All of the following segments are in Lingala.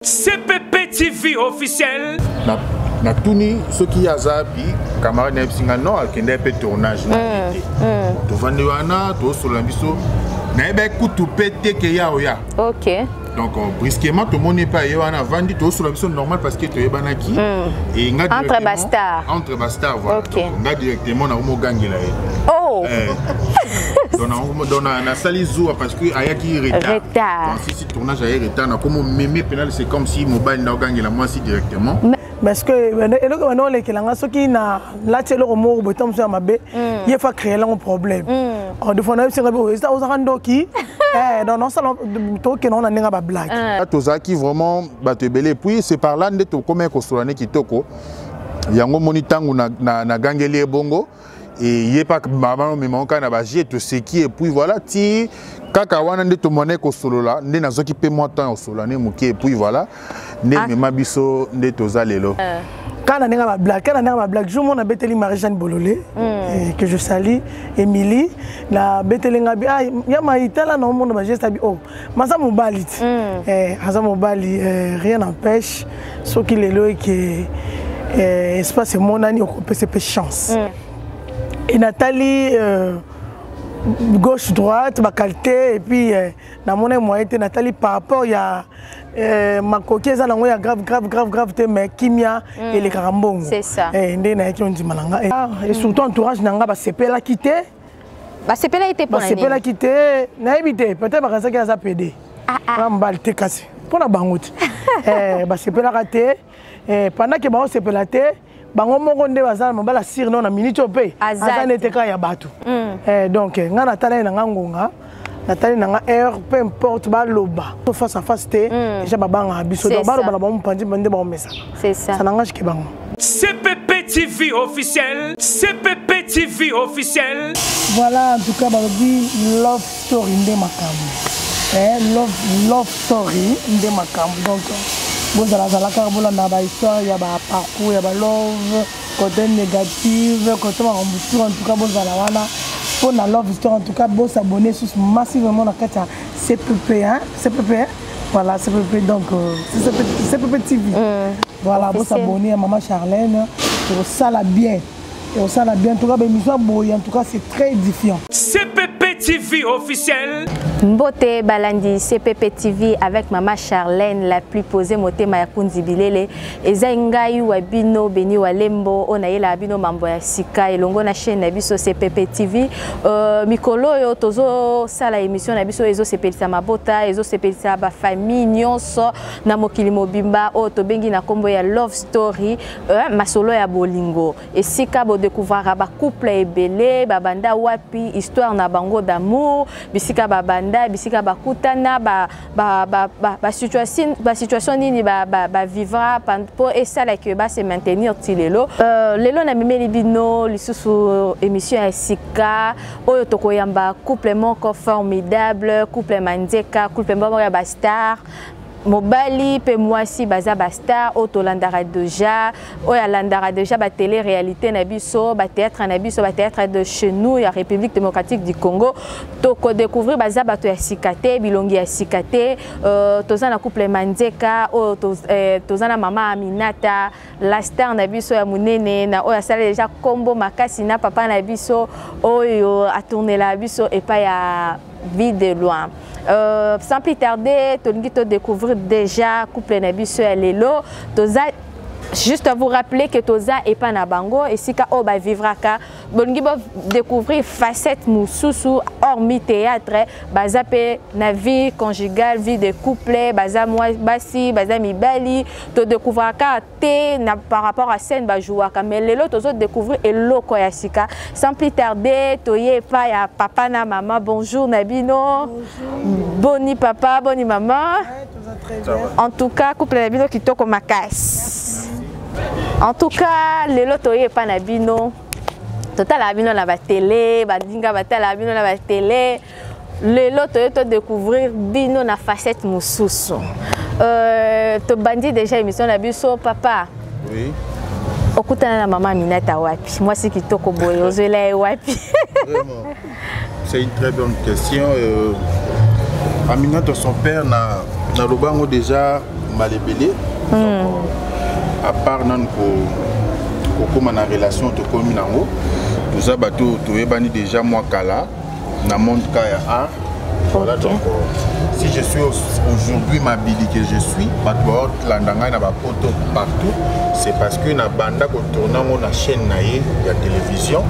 CPP TV officiel. Natuni soki ye aza bi camarade nayebisi nga non, akende mpe tournage na ye te. Tovandi wana, tosolola biso, nayebaki kutu mpe te ke ya oya. Donc brusquement tomoni mpe aye wana, avandi, tosolola biso normal parce que toyebanaki. Et nga Entre bastar. Entre bastar, voilà. Donc nga directement nakomogangela ye. Oh. Eh. Donc nasali zuwa parce que ayaki retard. Retard. Donc si tournage aye retard, nakomo meme penal, c'est comme si mobali naogangela mwasi directement. Parce que eloko bana olekelanga, soki na lati eloko moko boye, ntango mosusu ya mabe, ye fa créer lango problème. Des fois nayebisinga bi oyo ozaka ndoki. Donc nosala, tokende ngo na ndenge ya bablague. Tozalaki vraiment bato ebele et puis c'est par là nde tokomaki kosolola ne kitoko. Yango moni ntango nagangeli ye bongo, ye mpa mama omema kaka na bagie, toseki et puis voilà. Ti kaka wana nde tomona kosolola, nde nazwaki mpe mwa temps ya kosolola ne moke et puis voilà nde emema biso nde toza lelo. Kaka na ndenge ya bablague, kaka na ndenge ya bablague. Jour moko nabeteli Marie-Jeanne Bolole, que je salue, Émilie, nabeteli nga bi: "Ah, ya mai, tala na omona bageste." Abi: "Oh, maza mobali ti." Aza mobali, rien n'empêche soki lelo eke espace emonani, okopesa mpe chance. E natali gauche, droite, baqualité, et puis namoni moyen te. Natali par rapport ya makoki eza nango ya grave, grave, grave, grave te, mais kimia elekaka mbongo. C'est ça. Nde nayaki ondima na nga. Et surtout entourage na nga basepelaki te. Basepelaki te mpona nini? Basepelaki te, nayebi te, peut-être bakanisaki aza pédé. Ah. Na mobali te, kasi mpo na bango te. Basepelaka te. Pendant ke bango sepela te, bango moko nde baza na mobali asire no na minute oyo mpe Aza aza te. Nete kaka ya bato. Donc ngai natala ye na nga ngonga, natali na nga heure, peu importe baloba to face à face te, déjà babangaka biso. C'est Donc baloba ça. na bango mopanzi nde baomesana. C'est ça. Ça n'engage ke bango. CPP TV officiel. CPP TV officiel. Voilà, en tout cas balobi love story nde makambo. Love story nde makambo. Donc bozalazala kaka, bolanda bahistoire ya baparcours ya balove, côté négative, côté makambo tout. En tout cas bozala wana mpo na love story. En tout cas bosabonner susu massivement na kati ya CPP, hein? CPP, hein? Voilà, CPP, donc CPP, CPP TV, voilà. Officiel. Bosabonner ya mama Charlène, ekosala bien, ekosala bien. En tout cas baémission ya boye, en tout cas c'est très édifiant. CPP TV officiel. Mbote balandi CPP TV avec Mama Charlène, la plus posée, motema ya kundi bilele. Eza ngai wa bino Beni Walembo oyo nayela bino mambo ya sika elongo na chaîne na biso CPP TV. Mikolo oyo tozo sala émission na biso ezosepelisa mabota, ezosepelisa ba famille nyonso na mokili mobimba, oyo tobengi na kombo ya love story, masolo ya bolingo, esika bodécouvrira bacouple ebele babanda wapi, histoire na bango d'amour, bisika babanda, bisika bakutana, basituation nini bavivra mpo esalaki base maintenir ti lelo. Lelo namemeli bino lisusu émission ya sika oyo tokoyamba couple moko formidable, couple Manzeka, couple moko ya bastar, mobali mpe mwasi, baza bastar oyo tolandaka déjà, oyo alandaka déjà batélé réalité na biso, bathéâtre na biso, bathéâtre de chez nous ya République démocratique du Congo. Tokodécouvrir, baza bato ya sika te, bilongi ya sika te. Toza na couple Manzeka oyo toza na mama Aminata, la star na biso ya monene na oyo asala déjà kombo makasi, na papa na biso oyo atournela biso epai ya Vie de loin. Sans plus tarder, tolingi découvrir déjà couple na biso ya lelo. Toza juste à vous rappeler que toza epa na bango, esika oyo bavivraka. Bolingi découvrir facette mosusu hormis théâtre, baza mpe na vie conjugale, vie de couple, baza mwa basi, baza mibali. Todécouvraka te na par rapport à scène bajouaka, mais lelo tozodécouvrir eloko ya sika. Sans plus tarder, toye epai ya papa na mama. Bonjour na bino. Boni papa, boni mama? En tout cas couple na bino kitoko makasi. En tout cas lelo toye epai na bino, totalaka bino na batele, balinga batalaka bino na batele. Lelo toye todécouvrir bino na facette mosusu. Tobandi déjà émission na biso. Papa, Oui. okutana na mama Aminata wapi? Mwasi kitoko boye, ozwela ye wapi? Vraiment. C'est une très bonne question. Aminata, son père, na lobango déjà. Mbala ebele. Donc, à part nanu kokóma na relation tokomi nango, toza bato toyebani déjà mwa kala na monde ka ya art. Voilà. Donc si je suis aujourd'hui Mabidi que je suis, bato baolanda ngai na bapoto partout, c'est parce que na banda kotourne yango na chaîne na ye ya télévision.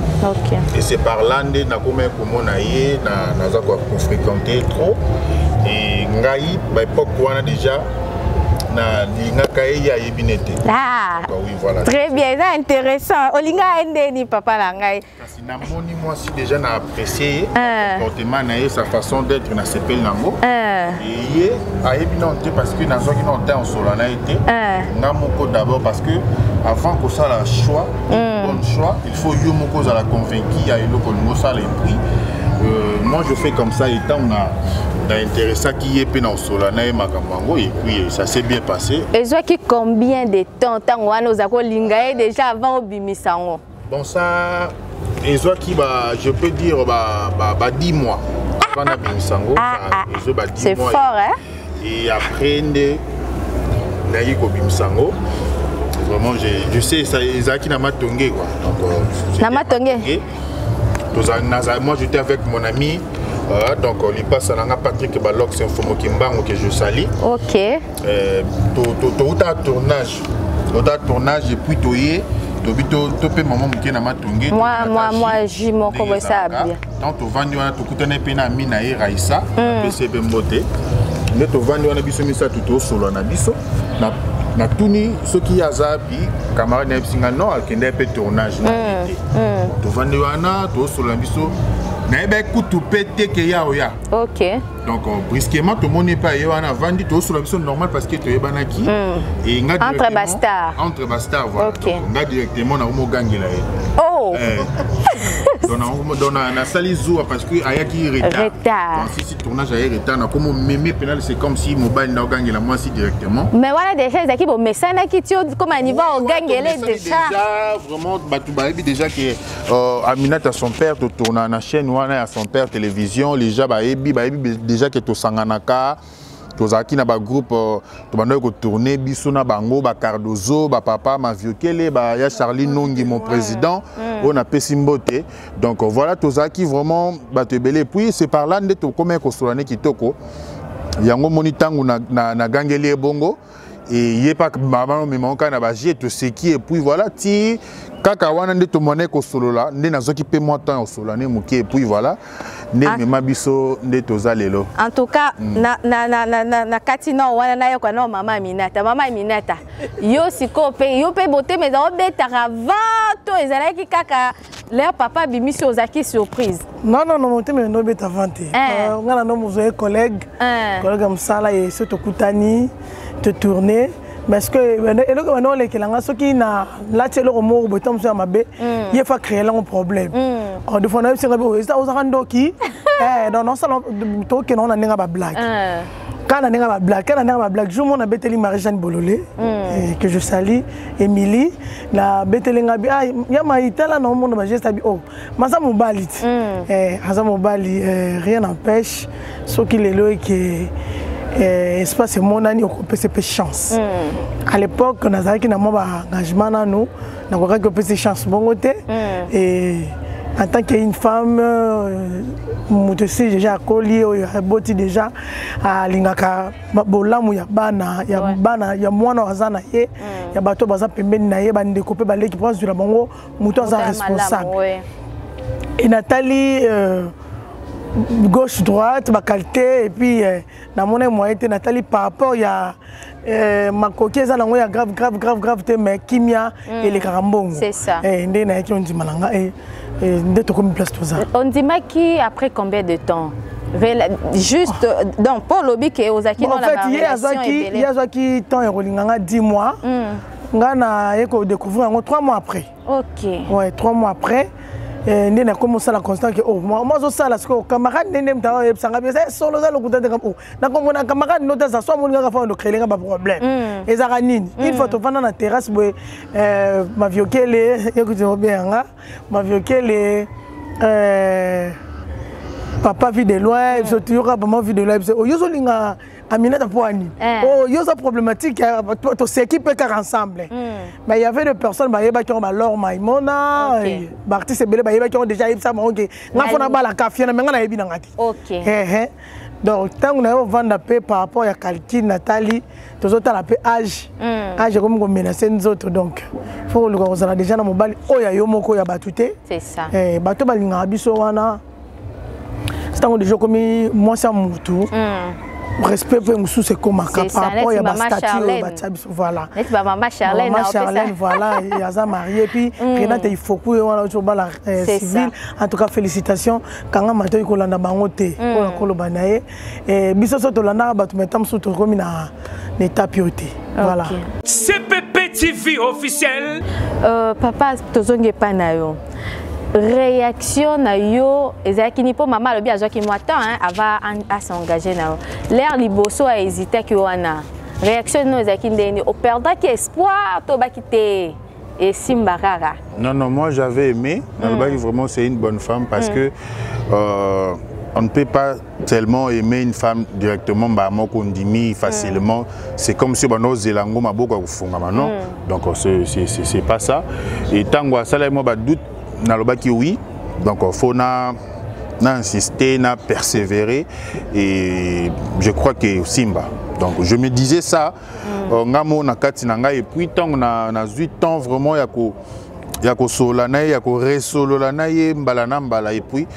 Et c'est par là nde nakomaki komona ye, naza kofréquente trop. Et ngai, baépoque wana déjà nalingaka ye, ye ayebi ne te. Ah, bah oui, voilà. Très bien, eza intéressant. Olinga ye ndeni, papa na ngai? Kasi namoni mwasi déjà na apprécié ye, comportement na ye, sa façon d'être, nasepeli nango. Et ye ayebi nano te parce que nazwaki nano te osola na ye te nga moko d'abord, parce que avant kosala choix, bon choix, il faut yo moko ozala convaincu ya eloko olingi osala. Et puis moi je fais comme ça. Etango na intéressaki ye mpe na osola na ye makambo yango, et puis ça s'est bien passé. Ezwaki combien de temps, ntango wana oza kolinga ye déjà, avant obimisa yango? Bon, ça ezwaki ba, je peux dire ba 10 mois avant nabimisa yango. Ezwi ba 10 C'est mois. fort, hein? Et après nde nayaki kobimisa yango. Vraiment, je sais, ça ezalaki na Matonge quoi. Donc c'était Na Matonge? Moi j'étais avec mon ami, donc lipasa nanga Patrick Balox Mfumo Kimbangu que je salue. Touta tournage, touta tournage, et puis toye tobi tope mama moke na Matonge. Mwa jus moko boye esala bien. Tant tovandi wana, tokutana mpe na ami na ye Raisa, apesi ye mpe mbote. Nde tovandi wana biso misato, tosolola na biso. Natuni soki ye aza bi camarade, nayebisi nga non, akende mpe tournage na ye te. Tovandi wana, tosolola na biso, nayebaki kutu mpe te ke ya oya. Donc brusquement tomoni mpe aye wana, avandi, tozosola biso normal parce que toyebanaki. Et nga Entre directement- bastar. Entre bastar, voilà. Donc nga directement nakomogangela ye. Oh. Eh. Donc nasali zuwa parce que ayaki retard. Retard. Donc si tournage aye retard, nakomomeme penal, c'est comme si mobali naogangela mwasi directement. Mais wana déjà ezalaki bomesanaki ti okoma niveau ogangele Tomesani. déjà? Déjà vraiment, bato bayebi déjà que Aminata son père, totourna na chaîne wana ya son père télévision. Déjà bayebi déjà que tosanganaka, tozalaki na bagroupe, tobandaki kotourne biso na bango, bacardozo, bapapa Maviokele, baya Charlie Nongi, mon président oyo napesi mbote. Donc voilà, tozalaki vraiment bato ebele. Et puis c'est par là nde tokomaki kosola ne kitoko yango. Moni ntango nagangeli ye bongo, e ye mpa mama omema kaka na baje, toseki, et puis voilà. Ti kaka wana nde tomwanaki kosolola, nde nazwaki mpe mwa temps ya kosolola ne moke, et puis voilà nde emema biso nde toza lelo. En tout cas, na kati na wana nayoka na mama Aminata. Mama Aminata, yo sikoyo mpe, yo mpe motema eza obetaka avant to ezalaki kaka l'heure papa abimisi, ozalaki surprise? Non, non, non, motema endo obeta avant te. Nga na ndo mozwa ye collègue, collègue ya mosala. Ye so tokutani, totourne, mais ce que eloko banda olekela nga, soki na lati eloko moko boye, ntango mosusu ya mabe, ye fa créer lango problème. Oh, des fois nayebisi nga oyo ozaka ndoki. Donc nasala, tokende ngo na ndenge ya bablague, kaka na ndenge ya bablague, kaka na ndenge ya bablague. Jour moko nabeteli Marie-Jeanne Bolole, que je salue, Émilie, nabeteli nga bi ah, ya mai tala na omona bageste abi oh, maza mobali ti. Aza mobali, rien n'empêche soki lelo eke espace emonani, okopesa mpe chance. À l'époque nazalaki na mwa baengagement nanu, nakokaki kopesa chance bongo te. Et en tant qu'une femme, moto esi déjà akoli, oyo aboti déjà, alingaka bolamu ya bana, ya bana ya mwana oyo aza na ye, ya bato baza pembeni na ye, bandeko mpe baleki, mpo azwila bango moto aza Moto ya responsable. malamu, ouais. Et natali gauche, droite, baqualité, et puis namoni moyen te. Natali par rapport ya makoki eza nango ya grave, grave, grave, grave te, mais kimia elekaka mbongo. C'est ça. Nde nayaki ondima na nga, nde tokomi place toza. Ondimaki après combien de temps? Juste donc mpo olobi ke ozalaki Bon, en na fait, ye barelation azwaki, ye ebele. azwaki temps ya kolinga nga 10 mois, nga na ye kodécouvrir yango 3 mois après. Ouais, 3 mois après nde nakomi osala constat ke oh, moi azosala sikoyo camarade nde nde moto ayebisanga bi eza solo, oza lokuta te. Oh, nakomona camarade no te, aza so amoni kaka fa ndocréele nga baproblème. Ezalaka nini? Une fois tovanda na terrasse boye, Maviokele yekuti obeyanga Maviokele, papa Vie de Loin, biso toyoka mama Vie de Loin, biso oyo ozolinga. Aminata mpo ani Eh. Oh, yo oza problématique toseki mpe kaka ensemble. Mais il y avait des personnes bayebaki yango, balor Maimona, baartiste ebele bayebaki yango déjà. Ayebisa bango ke nga fo nabalaka Fiona, mais nga nayebi nanga te. Eh, eh. Donc ntango na ye ovanda mpe par rapport ya calcul, natali, tozotala mpe âge, âge ekomi komenacer nzoto. Donc faut koluka kozala déjà na mobali oyo ya yo moko, ya bato te. C'est ça. Eh, bato balingaka biso wana. Ntango déjà okomi mwasi ya motu, respect mpe mosusu ekomaka C'est ça, par rapport neti ya Mama bastatut oyo Charlène. batia biso, voilà. Neti bamama Charlène. Maman Charlène, voilà, et aza marié. Puis Renate Ifoku ye wana oyo bala C'est civil. En tout cas, félicitations. Kanga matoi, kolanda bango te. Oyo koloba na ye. Eh, biso so tolandaka bato, mais ntango mosusu tokomi na étape oyo te. Voilà. CPP TV officiel. Papa, tozongi epai na yo. Réaction na yo ezalaki ni? Mpo mama alobi azwaki mwa temps, hein, avant as'engager na yo. L'heure liboso ahésitaki wana, réaction no ezalaki ndeni? Operdaki espoir to obaki te, esimba kaka? Non, non, moi j'avais aimé. Nalobaki, vraiment, c'est une bonne femme parce que on ne peut pas tellement aimer une femme directement, bah, moi, qu'on dit facilement. C'est comme si bah, ozela yango maboko ya kofungama, non. Donc c'est pas ça. Et tango asala moi ba doute, nalobaki oui. Donc faut na insister, na persévérer et je crois que simba. Donc je me disais ça, nga mo na kati na ngai. Et puis tango na nazwi temps vraiment ya kosolola na ye, ya koresolola na ye mbala na mbala, et puis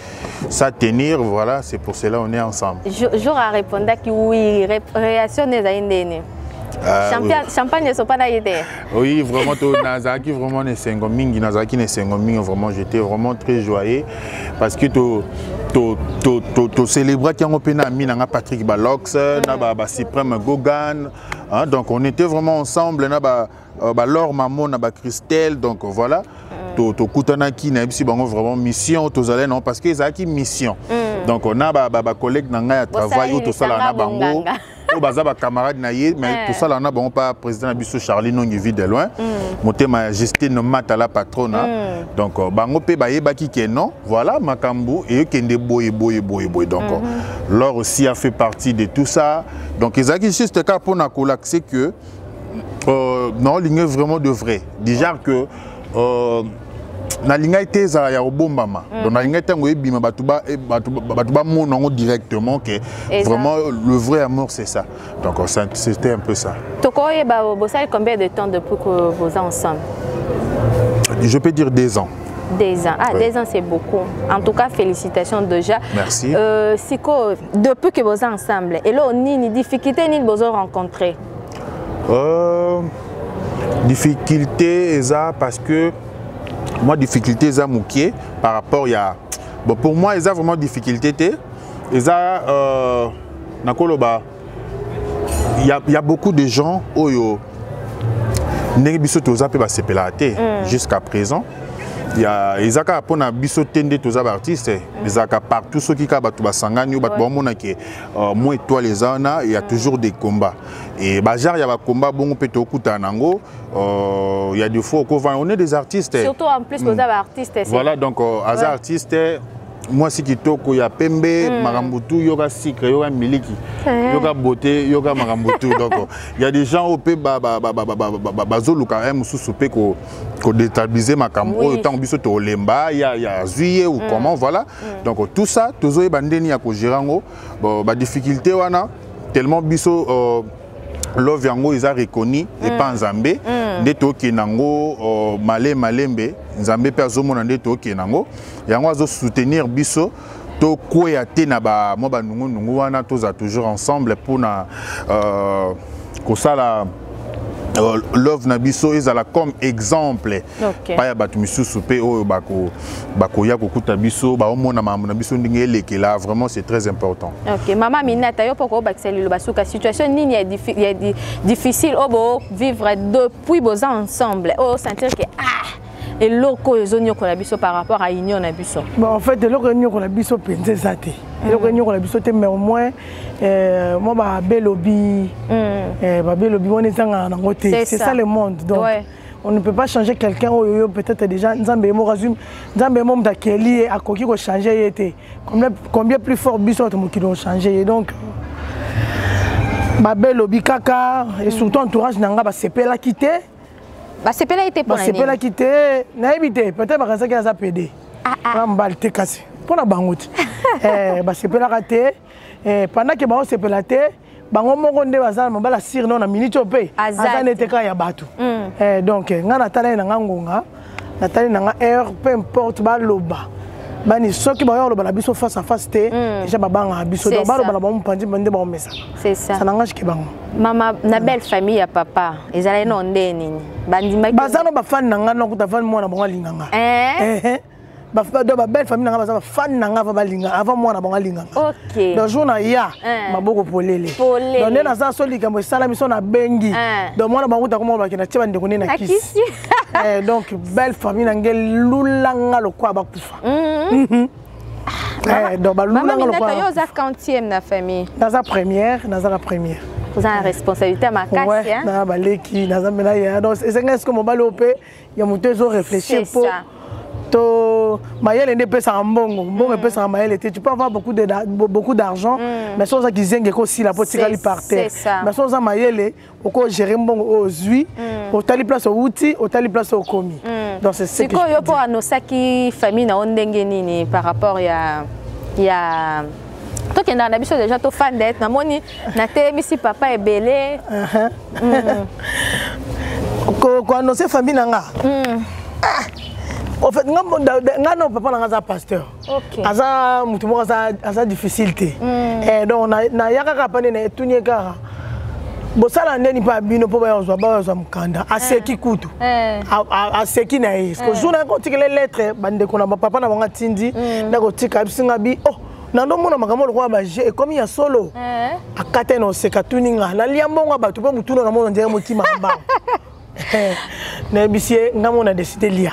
ça tenir, voilà, c'est pour cela on est ensemble. Jour arépondaki oui, réaction no ezali ndeni? Ah, Champagne, champagne esopa na ye te? Oui, vraiment, nazalaki vraiment na esengo mingi, nazalaki na esengo mingi, vraiment, j'étais vraiment très joyeux parce que to to to to to célébraki yango mpe na ami na nga Patrick Balox, na ba, ba Suprême Gogan, hein, donc on était vraiment ensemble na ba ba Laure Mamo, na ba Christelle. Donc voilà, to tokutanaki, nayebisi bango vraiment mission tozalaki nango, parce que ezalaki mission. Donc on a ba ba, ba collègue na ngai ya travail oyo tosalaka na bango, bonganga. Oyo baza bacamarade na ye, mais tosala na bango pa président na biso Charlie Nongi vie de loin, motema ya Justine Matala patrona. Donc bango mpe bayebaki ke non, voilà, makambo eyokende boye boye boye boye. Donc Laure aussi a fait partie de tout ça. Donc ezalaki juste kaka mpona kolakise que naolingi vraiment de vrai, déjà que nalingaki te ezala ya kobombama. Donc nalingaki ntango ebima, bato bamona yango directement ke vraiment le vrai amour, c'est ça. Donc c'était un peu ça. Tokoyeba bosali combien de temps depuis que vous êtes ensemble? Je peux dire 2 ans. 2 ans. Ah, Ouais. 2 ans, c'est beaucoup. En tout cas, félicitations déjà. Merci. Siko, depuis que vous êtes ensemble, et là, nini, difficulté, nini, vous avez rencontré? Difficulté eza parce que moi, difficulté eza mokie par rapport ya, bon, pour moi eza vraiment difficulté te. Eza nakoloba il y a beaucoup de gens oyo ndenge biso toza mpe basepelaka te jusqu'à présent. Ya eza kaka mpona biso te nde toza baartiste, ezalaka partout. Soki kaka bato basangani, oyo bato baomona ke mwa étoile eza wana, il y a toujours des combats et bagenre ya bakomba bongo mpe tokutana nango. Il y a des fois okovanda, on est des artistes. Surtout en plus, vous êtes artiste. Voilà, donc aza artiste, mwasi kitoko ya pembe, makambo tu, yoka sucre, yoka miliki, yoka beauté, yoka makambo tu. Donc il y a des gens oyo mpe bazoluka ye mosusu mpe kodéstabiliser makambo oyo ntango biso tolemba ya azwi ye ou comment, voilà. Donc tout ça tozoyeba ndeni ya kogérer yango. Bon, badifficulté wana tellement biso love yango eza reconnu epa Nzambe nde tokende yango male malembe. Nzambe mpe azomona nde tokende yango, yango azosoutenir biso, tokweya te na mwa banungunungu wana. Tozala toujours ensemble mpona kosala love na biso ezala comme exemple pa ya bato misusu mpe oyo bakoya kokuta biso, baomona makambo na biso ndenge elekela. Vraiment, c'est très important. Ok, mama Minata, yo mpo kobakisa liloba suka, situation nini ya difficile oyo bovivre depuis boza ensemble, oyo sentir ke ah, eloko oyo ezonyokola biso par rapport à union na biso? Bon, en fait, eloko enyokola biso mpenza eza te, eloko enyokola biso te, mais au moins mwa babelobi, babelobi wana ezangaka nango te. C'est ça le monde. Donc on ne peut pas changer quelqu'un oyo yo peut-être déjà Nzambe ye moko azwi, Nzambe ye mo moto akeli ye, akoki kochanger ye te. Combien plus fort biso bato mokili ochanger ye? Donc Mabe elobi kaka et surtout entourage na nga basepelaki te. Basepelaki te mpona nini? Basepelaki te, nayebi te, peut-être bakanisaki aza pede. Na mobali te kasi mpo na bango te. Eh, basepelaka te. Eh, pendant ke bango sepela te, bango moko nde baza na mobali asire no na minute oyo mpe aza nete kaka ya bato. Eh, donc ngai natala ye na nga ngonga, natali na nga heure, peu importe baloba bani soki baoya koloba na biso face à face te, déjà babangaka biso, donc baloba na bango mopanzi nde baomesana. C'est ça. Ça n'engage que bango. Mama na belle famille ya papa ezalaki no nde nini bandimaki? Baza no bafani na ngai, nakuta fani mwana bango alinga nga. Eh? Donc babelle famille na ngai baza bafani na ngai avant balinga, avant mwana bango alinga nga. Donc jour na ya maboko polele, donc nde naza so likambo esalami so nabengi, donc mwana bango kuta komona bakenda tie bandeko nde na kisi. Donc belle famille na ngai elulanga lokola bakufa. Donc balulanga lokola. Yo oza quantième na famille? Naza première, naza la première. Oza na responsabilité makasi. Na baleki naza mena ya, donc esengai siko mobali oyo mpe ya moto ezo réfléchir mpo to mayele nde epesaka mbongo, mbongo epesaka mayele te. Tu peux avoir beaucoup de beaucoup d'argent, mais so oza kizenge ekosila mpo tikali par terre, mais so oza mayele okogérer mbongo oyo ozwi, otali place outi, otali place okomi. Donc c'est ce que sikoyo yo mpo anosaki famille na yo ndenge nini par rapport ya tokendaka na biso déjà tofanda ete namoni natelemisi papa ebele? Koannonce famille na nga, en fait nga no papa na nga aza pasteur, aza motu moko aza difficile te. Donc naya kaka pa nde na etuni ye kaka bosala ndeni mpe bino mpo bayozwa mokanda. Aseki kutu, aseki na ye. Jour na kotikela lettre, bandeko na bapapa na bango atindi nda kotika bisinga bi oh nandomona makambo lokola baje ekomi ya solo. Akata na oseka, tuni nga nalia mbongo ya bato mpe mutuna namona ndenge mokimaka mbango. Nayebisi ye nga mona décide lia,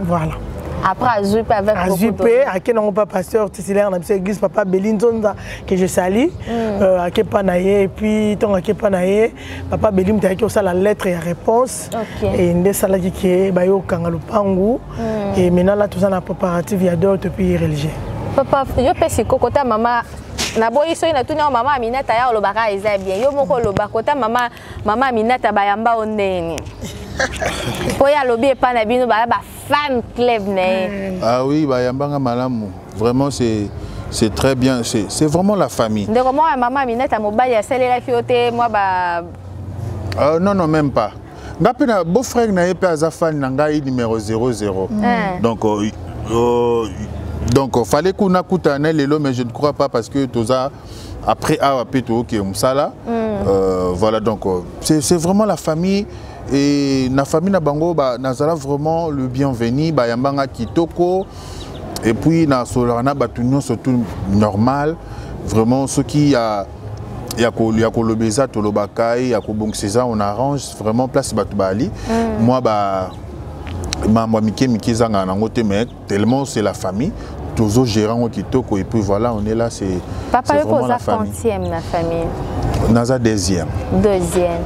voilà. Après azwi mpe avec azwi mpe ake nango mpa pasteur titulaire na biso église, papa Beli Nzonza que je salue. Ake mpa na ye, et puis ntongo ake mpa na ye, papa Beli moto ayaki kosala lettre ya réponse e nde esalaki ke bayokanga lopangu. Et maintenant là toza na préparatif ya dot puis religieux. Papa, yo mpe siko kota mama naboyi soki natuni yango mama Aminata ya olobaka eza bien, yo moko oloba kota mama, mama Aminata bayamba o ndeni mpo ye alobi epai na bino baya bafan club na ye. Ah oui, bayambanga malamu, vraiment c'est très bien, c'est vraiment la famille. Ndeko moko ya mama Aminata mobali asalelaki yo te mwa ba Non, non, même pas. Nga mpe na beau frère na ye mpe aza fan na ngai numéro 00. Donc fallait kuna kutana na lelo, mais je ne crois pas parce que toza après awa mpe tooke mosala. Voilà, donc c'est vraiment la famille et na famille na bango ba, nazala vraiment le bienvenu, bayambanga kitoko et puis nasololaka na bato nyonso tout normal. Vraiment soki ya ya koloba eza tolobaka ye, ya kobongisa eza on arrange vraiment place bato bali. Mwa ba mambo ya mike mike ezangaka nango te, mais tellement c'est la famille, tozogérer yango kitoko et puis voilà, on est là, c'est Papa, yo vraiment oza la famille. Quantième na famille? Naza deuxième. Deuxième.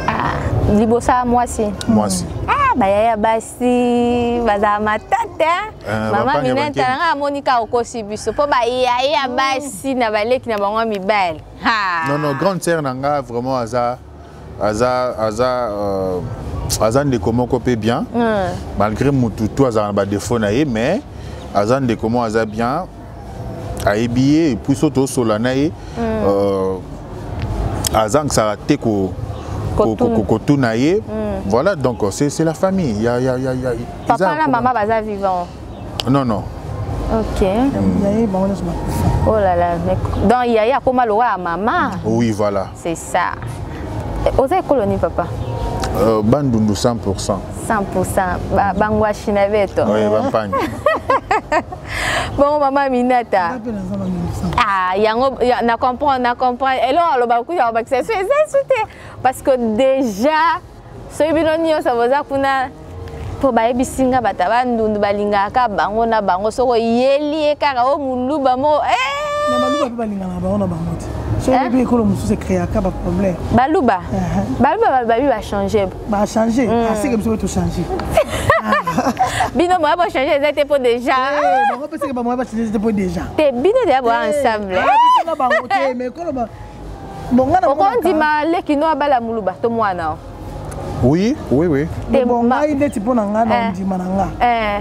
Ah, liboso ya mwasi? Mwasi. Ah, bayaya basi bazala matata. Mama Bapange Mineta bakeni. nanga amoni kaka okosi biso mpo bayaya basi na baleki na bango ya mibali. Ha. Non, non, grande sœur na nga vraiment aza ndeko moko mpe bien, malgré mutu tu azala na badéfaut na ye, mais aza ndeko moko aza bien, ayebi ye et puis so tosola na ye, azangisaka te kotuna ye. Voilà, donc c'est la famille, ya Papa na mama baza vivant? Non, non. Ok. Yaye bango nyonso bakufa. Oh là là, mais donc yaya akoma lokola ya mama. Oui, voilà. C'est ça. Oza ekolo nini, papa? Bandundu 100%. 100%, bangwashi na beto. Oui, bampangi. Bongo mama Minata? Mpe naza Bandundu. Ah, yango na comprendre, na comprendre eloko aloba kuta kobakisa so eza su te parce que déjà soki bino nyonso boza kuna mpo bayebisi nga bato ya Bandundu balingaka bango na bango, soki oyeli ye kaka o moluba moko eh! Mais baluba mpe balingana bango na bango te, soki mpe ekolo mosusu ecréaka baproblème. Baluba, baluba babi bachange. Bachange, aseke biso mpe tochange. Bino moya bochange eza te mpo déjà Bango mpe seke bamoya bachange te mpo déjà te, bino deya boya ensemble. Biso na bango te, mais ekolo. Bon, nga Okondima leki no abala moluba to mwana? Oui. Bon, ngai ndeti mpo na ngai na ndima na nga,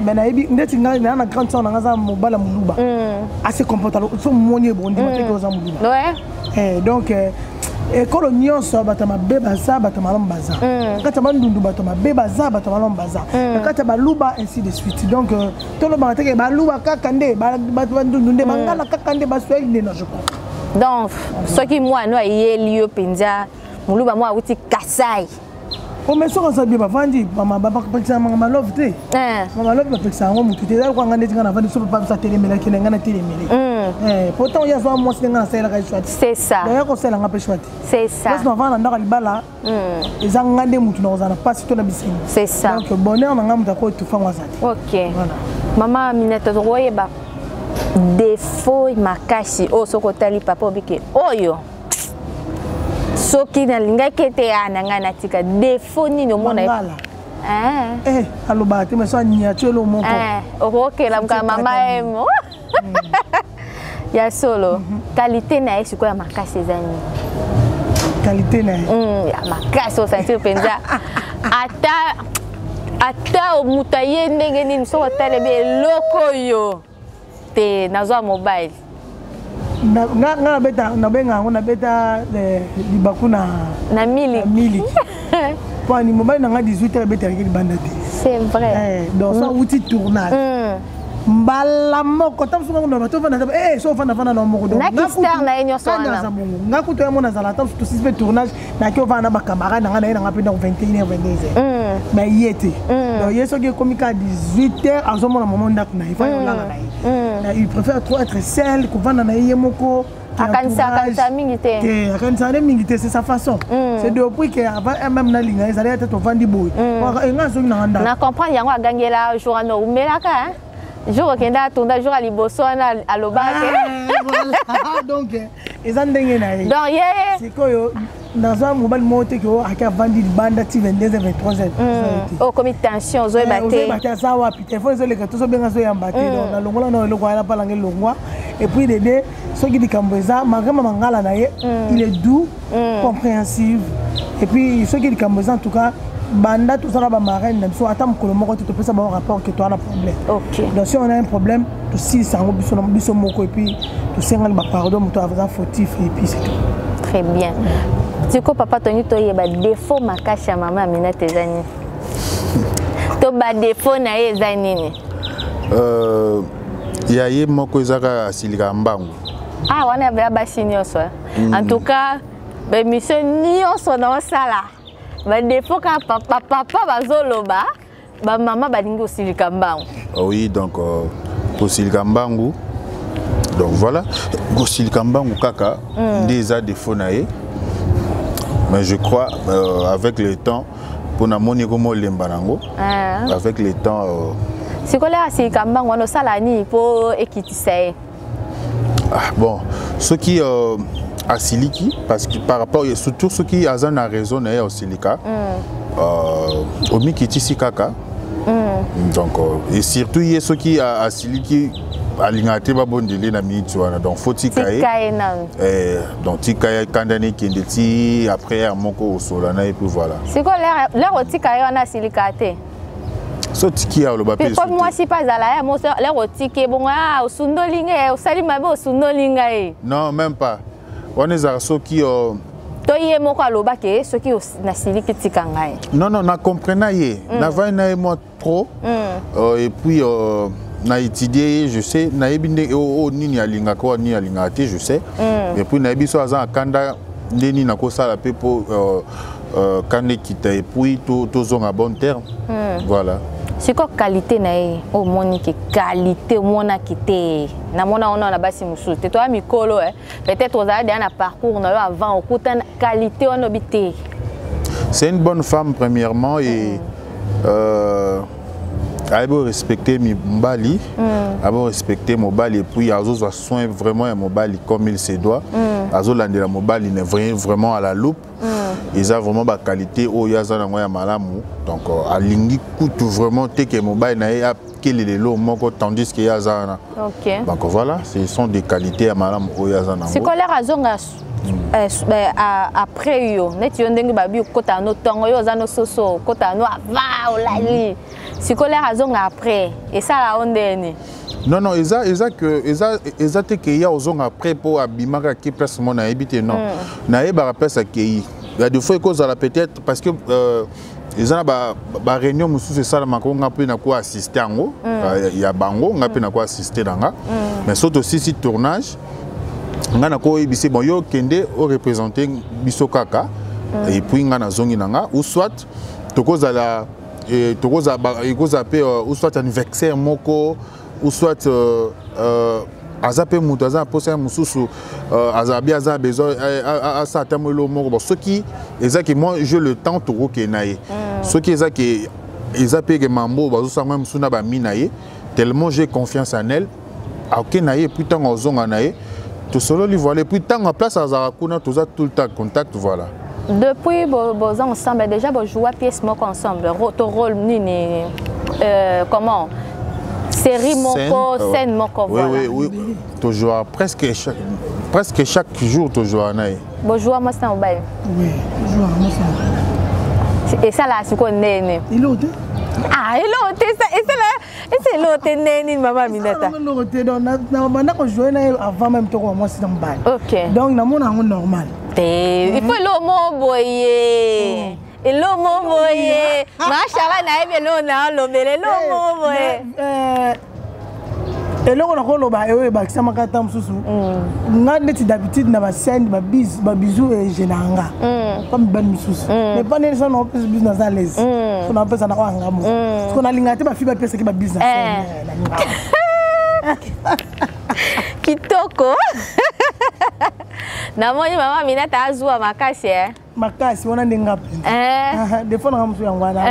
mais nayebi ndeti ngai naa na grande sœur na ngai aza mobala moluba, ase comporte so moni ebo ndima teke oza moluba. Donc ekolo nyonso, bato ya mabe baza, bato ya malamu baza. Na kati ya Bandundu, bato ya mabe baza, bato ya malamu baza. Na kati ya Baluba, ainsi de suite. Donc tolobaka teke Baluba kaka nde bato, Bandundu nde, Bangala kaka nde, Baswahili nde, non, je crois. Donc soki mwana ayeli yo mpenza moluba mwa awuti Kasai? Ome soki aza bien, bavandi, bapekisaka malove te. Malove bapekisaka yango motu te. Eza kwanga ndeti nga navandi so, papa biso atelemelaki na ngai, natelemele. Pourtant ye azwa mwasi, nde ngai nasalelaka ye choix te. C'est ça. Ya kosalelanga mpe choix te. C'est ça. Place navanda na ndako ya libala, eza nga nde motu nakozala na mpasi to na bisengo. C'est ça. Donc bonheur na ngai, moto akoetufango aza te. Ok. Mama Aminata, tokoyeba défaut makasi oyo soki otali papa obike oyo, soki nalingaki ete ya na ngai natika, défaut nini omona? Mangala. Alobaka te, mais so aniati elo moko. Okokela mokala mama emo ya solo. Qualité na ye sikoyo ya makasi eza nini? Qualité na ye? Ya makasi osentir mpenza, ata moto aye ndenge nini, soki otalebi eloko oyo te, nazwa mobile. Nga nabeta, nabenga yango nabeta libaku na na miliki. Miliki po ani mobali na nga 18 heures ebetelaki libanda te. C'est vrai. Donc so awuti tournage, mbala moko ta mosusu na bato ofanda, so ofanda fanda na moko. Star na ye nyonso wana. Bongo nga kutu ya mona azala, ata mosusu tosisi mpe tournage, naki ovanda na bacamarade na nga na ye nanga mpe ndako 21 heures, 22 heures, mais ye te. Donc ye soki ekomi kaka 18 heures, azomona mama ndako na ye, fa olala na ye. Il préfère trop être seul, kovanda na ye ye moko. Akanisa mingi te. Te, akanisaka nde mingi te, c'est sa façon. C'est depuis que avant même nalinga, ezali ata tovandi boye, enga azongi nanga ndako. Na comprendre yango. Agangela jour wana oumelaka jour okende atunda, jour ya liboso wana alobaki. Donc eza ndenge na ye. Donc ye Sikoyo naza mobali moko te ke ake avandi libanda ti 22 23 heures. Okomi tension, ozoyeba te. Ozoyeba te aza wapi, telefone ezoleka, tozobenga, azoyamba te. Donc nalongola na eloko wana, mpalanga elongwa. Et puis dede soki likambo eza malgré mangala na ye, il est doux, compréhensive. Et puis soki likambo eza, en tout cas banda tozala bamarraine na biso, ata mokolo moko te topesa bango rapport ke toza na problème. Donc si on a un problème, tosilisa yango biso moko, et puis tosengani bapardon, moto aza fautif, et puis c'est tout. Très bien. Siko papa, tongi toyeba défaut makasi ya mama Aminata eza nini, to badéfaut na ye eza nini? Ya ye moko eza kaka asilikaka mbangu. Ah, wana ya basi nyonso. En tout cas baémission nyonso naosala, badéfaut kaka papa bazoloba, bamama balingi kosilika mbangu. Oui, donc kosilika mbangu, donc voilà, kosilika mbangu kaka nde eza défaut na ye. Mais je crois avec le temps, mpo namoni ekoma olemba nango avec le temps. Sikoyo asilika mbangu wana, osala nini mpo ekitisa ye? Ah, bon, soki asiliki, parce que par rapport surtout soki aza na raison na ye ya osilika, omikitisi kaka. Donc et surtout ye soki asiliki, alingaka te babondeli na miniti wana. Donc faut tika ye. Tika ye nanu. Donc tika ye, kandani ekende ti après heure moko osola na ye, puis voilà. Sikoyo l'heure otika ye wana, asilika te? So tiki ye, aloba mpe. Po mwasi mpe azala ye moso, l'heure otiki ye bongo, ah, osundoli ngai, osali mabe, osundoli ngai. Non, même pas. Wana ezalaka soki To ye moko alobaki soki nasiliki, tika ngai? Non, na comprena ye, navandi na ye mwa trop, et puis na étudier ye, je sais, nayebi nde oyo nini alingaka, oyo nini alingaka te, je sais. Et puis nayebi so aza na kanda, nde nini nakosala mpe mpo kanda ekita, et puis tozonga bon terme. Voilà. Sikoyo qualité na ye oyo omoni ke qualité omonaki te, namona wana na basi mosusu te, toya mikolo, peut-être ozala deya na parcours na yo avant okutana qualité wana obi te? C'est une bonne femme premièrement, et ayebi respecter mobali, ayebi respecter mobali, et puis azozwa soin vraiment ya mobali comme il se doit. Azolandela mobali ne vraiment à la loupe. Eza vraiment baqualité oyo aza nango ya malamu. Donc alingi kutu vraiment te ke mobali na ye akelela eloko moko tandis ke ye aza wana. Donc voilà, ce sont des qualités ya malamu oyo aza nango. Sikoyo l'heure azonga Après yo, neti yo ndenge babi okotaka no ntongo, yo oza no soso, okotaka no avant, olali. Sikoyo lere azonga après, esala yo ndeni? Non, eza que eza te ke ya ozonga après mpo abimaka, ake place mo nayebi te. Non, nayebaka place akei. Ya des fois ekozala peut-être parce que eza na baréunion mosusu esalamaka, nga mpe nako assiste yango ya bango, nga mpe nako assiste na nga. Mais so tosisi tournage, nga nakoyebisa: bon, yo okende oreprésente biso kaka, et puis nga nazongi na nga. Ou soit tokozala, ekozala mpe ou soit anniversaire moko, ou soit aza mpe moto aza na posa ya mosusu, azala bi aza na besoin asala ata mo eloko moko. Bon, soki eza ke moi j'ai le temps, tokokende na ye. Soki eza ke eza mpe ke mambo bazosala mosusu na bami na ye, tellement j'ai confiance en elle, ake na ye. Puis ntango azonga na ye, tosololi, voilà. Puis ntango place azalaka kuna, toza tout le temps contact, voilà. Depuis boza ensemble, déjà bojoua pièce moko ensemble, to rôle nini, comment, série moko, scène moko? Voilà. Oui, tojoua presque chaque jour, tojoua na ye. Bojoua mwasi na mobali? Oui, tojoua mwasi na mobali. Esalaka sikoyo ndeni? Eloko te. Ah, eloko te, esala ese eloko te ndeni, mama Aminata? Eloko te. Donc banda kojoue na ye avant même tokoma mwasi na mobali. Donc namona yango normal. Te, il faut eloko moko boye, eloko moko boye, mashala nayebi eloko na olobela, eloko moko boye. Eloko nakoloba oyo ebakisamaka ata mosusu, nga neti d'habitude na bascène, babisous egenaka nga comme mibali misusu, mais pas ndenge so naopesa bisou, naza l'aise. So naopesa na oyo anga moko, parce que nalingaka te bafille bapesaki babisous na scène, nalingaka. Kitoko, namoni mama Minata azwa makasi e. Makasi wana nde nga mpenza, défaut nanga mosusu yango wana.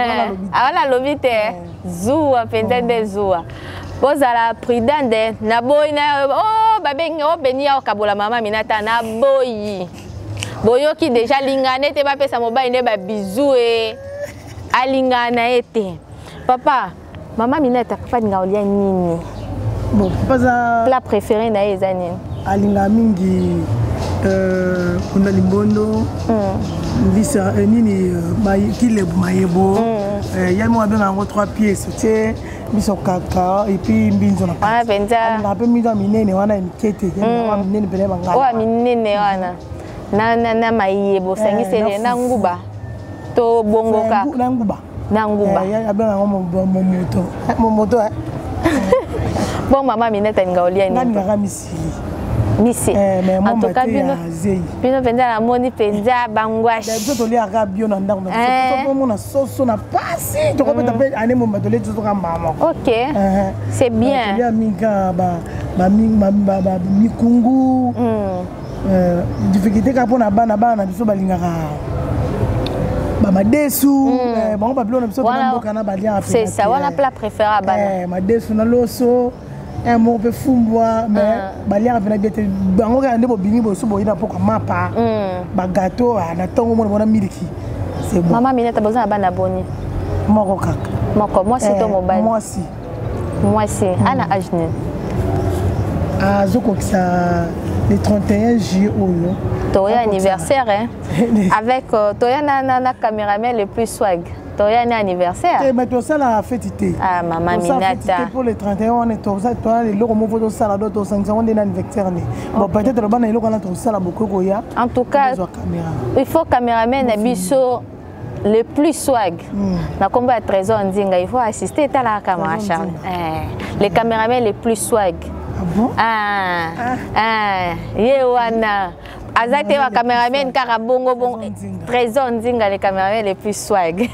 Awana alobi te, zuwa mpenza nde zuwa. Bozala prudente. Naboyi na oh, babengi obeni ya okabola mama Minata, naboyi. Boyoki déjà, lingana te, bapesa mobali nde babisous e, alingana na ye te. Papa, mama Minata, papa alinga olia nini? Bon, papa aza Plat préféré na ye eza nini? Alingaka mingi kunda limbondo, mbisa, nini, kilebu, mayebo. Ya moko abenga yango trois pièces, otie biso kaka et puis mbinzo na wana mpenza. Alingaka mpe mbinzo ya minene wana, ya mike te, ya minene mpena, ya bangala. Oyo ya minene wana na mayebo osangiseli na nguba to bongo kaka? Na nguba. Na nguba. Abenga yango momoto, momoto. Bon, mama Minete alinga olia nini? Alingaka misili. Misi, en tout cas bino, bino mpenza namoni mpenza bangwashi. Biso toliaka bio na ndako na biso, tomona soso na pasi, tokobeta mpe ane momba, tolie soso ka mbala moko. Ok, c'est bien. Tolia mingi kaka mikungu. Difficulté kaka mpona bana, bana na biso balingaka bamadesu, bango babilo na biso tona mboka na baliaka. C'est ça wana, plat préféré bana. Madesu na loso moko mpe fumbwa, mais baliaka mpena bien te. Bango kaka nde bobimi boso boyi na pokwa, mapa, bagâteau na ntongo, mona bona miliki, c'est bon. Mama Mineta, boza na bana boni? Moko kaka. Moko, mwasi to mobali? Mwasi. Mwasi ana âge nini? Azokokisa le 31 juillet oyo. Toya anniversaire, hein? Avec toya na caméraman le plus swag, toya ni anniversaire. Te, mais tosala feti te. Ah, mama Minata. Pour le 31 wana, toza eloko moko tosala do, tosangisa ngo nde na anniversaire ne. Bon, peut-être bana eloko wana tosala, bokoki koya. En tout cas, il faut caméraman na biso le plus swag na kombo ya Trésor Nzinga, il faut assister. Etalaka mama Charles, le caméraman le plus swag. Ah bon? Ah, ah, ye wana aza te ba caméraman kaka bongo bongo. Trésor Nzinga, le caméraman le plus swag.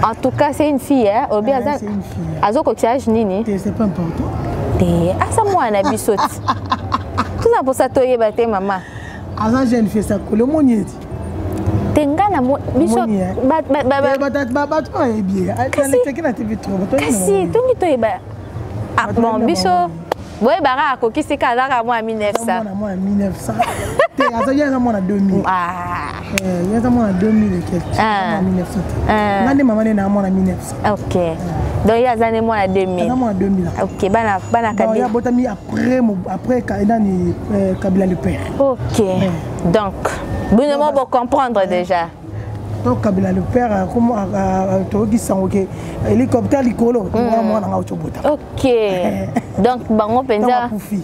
En tout cas, c'est une fille, hein? Obi aza azokokisa âge nini? C'est pas important. Te, aza mwana biso ti, toza mposa toyeba te, mama. Aza jeune fille, sakoli, omoni eti. Te, nga na biso. Bato bayebi ye na TV trop. Kasi tongi toyeba. Bon, biso boyebaka akokisi ka azaka mwa 1900. Mwana 1900 te, aza ye aza mwana 2000, ye aza mwana 2000 et quelque, 1900 te. Nga nde mama nde na mwana 1900. Ok. Donc ye aza nde mwana 2000. Aza mwana 2000. Ok, bana bana Kabila. Donc ye abotami après nani Kabila le père. Ok. Ouais. Donc bino mo bo comprendre déjà. Donc Kabila le père comment toyoki sango ke hélicoptère likolo wana mwana nga otobota. Ok. Donc bango mpenza. Akufi.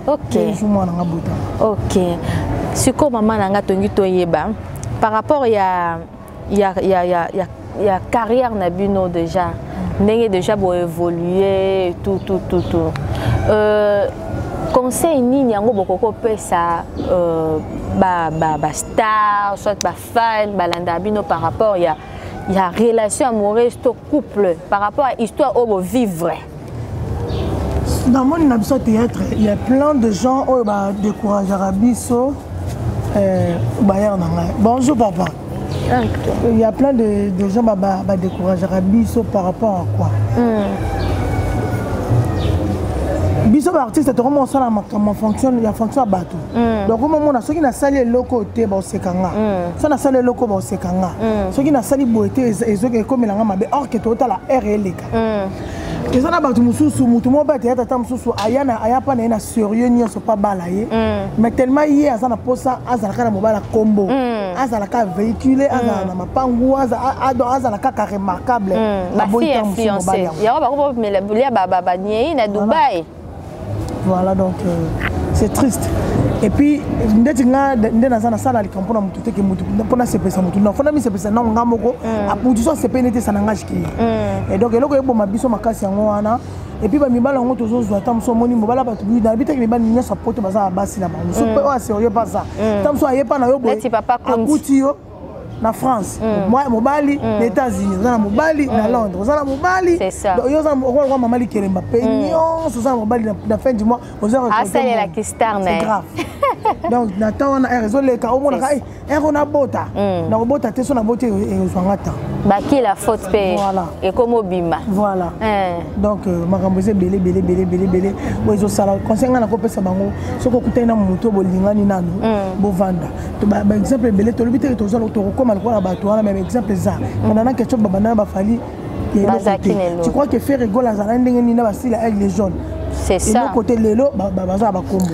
Ok. Mwana nga bota. Ok. Sikoyo mama na nga tongi toyeba par rapport ya carrière na bino déjà, ndenge déjà boévolue, tout tout tout tout, conseil nini yango bokoki kopesa bastar soit bafan balanda bino par rapport ya relation amoureuse to couple, par rapport à histoire oyo bovivre? Dans mon na biso théâtre, il y a plein de gens oyo badécourageaka biso. Bayar na ngai, bonjour papa. Il y a plein de gens badécourageaka biso par rapport à quoi? Biso baartiste tokoma osala makambo fonction ya fonction ya bato. Donc omomona soki nasali eloko te, baoseka nga. So nasali eloko, baoseka nga. Soki nasali boye te, ezoki ekomelanga mabe. Or ke totala ere eleka, eza na bato mosusu, motu moko mpe théâtre ata mosusu aya aya mpa na ye na sérieux nyonso mpa bala ye, mais tellement ye aza na posa azalaka na mobali kombo, azalaka véhicule, azala na mapangu, azala kaka remarquable. Aboyi mosusu mobali yango. Yango bakolia banyei na Dubai. Voilà, donc c'est triste. Et puis ndeti nga nde naza nasala likambo mpona motu te, ke motu mpona sepelisa motu, non, fona misepelisa nango nga moko. Motu so asepeli nete esa na nga jike ye. Et donc eloko eboma biso makasi yango wana. Et puis bamibali yango tozozwa, ata mosu omoni mobala bato nayebi teke mibali nyonso apoto baza na basi na bango, mosu mpe oyo asérieux mpa za ta mosu ayepa na yo boye, akuti yo na France, mobali na États-Unis, oza na mobali na Londres, oza na mobali yo oza okoa mama likelemba mpe nyonso, oza na mobali na fin du mois. Asalelaki star na. Grave. Donc na temps wana ere ezoleka, omonaka ere ona bota, nakobota te, so naboti ezwanga temps. Baki la faute mpe ekoma obima. Voilà. Donc makambo eza ebele ebele ebele ebele ebele oyo ezosala. Conseil ngai nakopesa bango, soki okutani na motu bolingani nanu, bovanda. Baexemple ebele, tolobi teke tokokóma lokola bato wana, mais baexemple eza pendant question babanda na bafali. Tu crois que Ferre Gola azala ndenge nini na basila Aigle Jaune? C'est ça. Eloko te. Lelo baza na bakombo,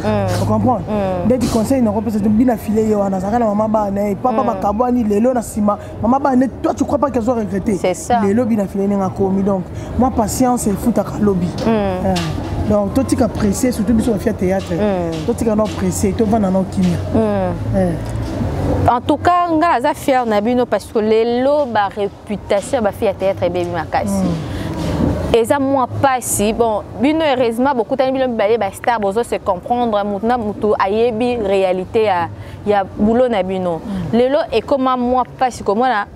ocomprendre? Ndeti conseil nakopesa bina file ye wana, azalaka na mama bana ye, papa bakabwani. Lelo na nsima mama bana, toi tu crois pas qu'azo regretter? Lelo bina file ndenge akomi. Donc moi, patience efutaka lobi. Donc totika pressé, surtout biso bafia théâtre, totika no pressé, tovanda no kimia. En tout cas nga naza fier na bino parce que lelo baréputation ya bafille ya théâtre ebebi makasi, eza mwa mpasi. Bon, bino heureusement bokutani bino mibale bastar, bozo se comprendre, mutu na mutu ayebi réalité ya boulot na bino. Lelo ekóma mwa mpasi komona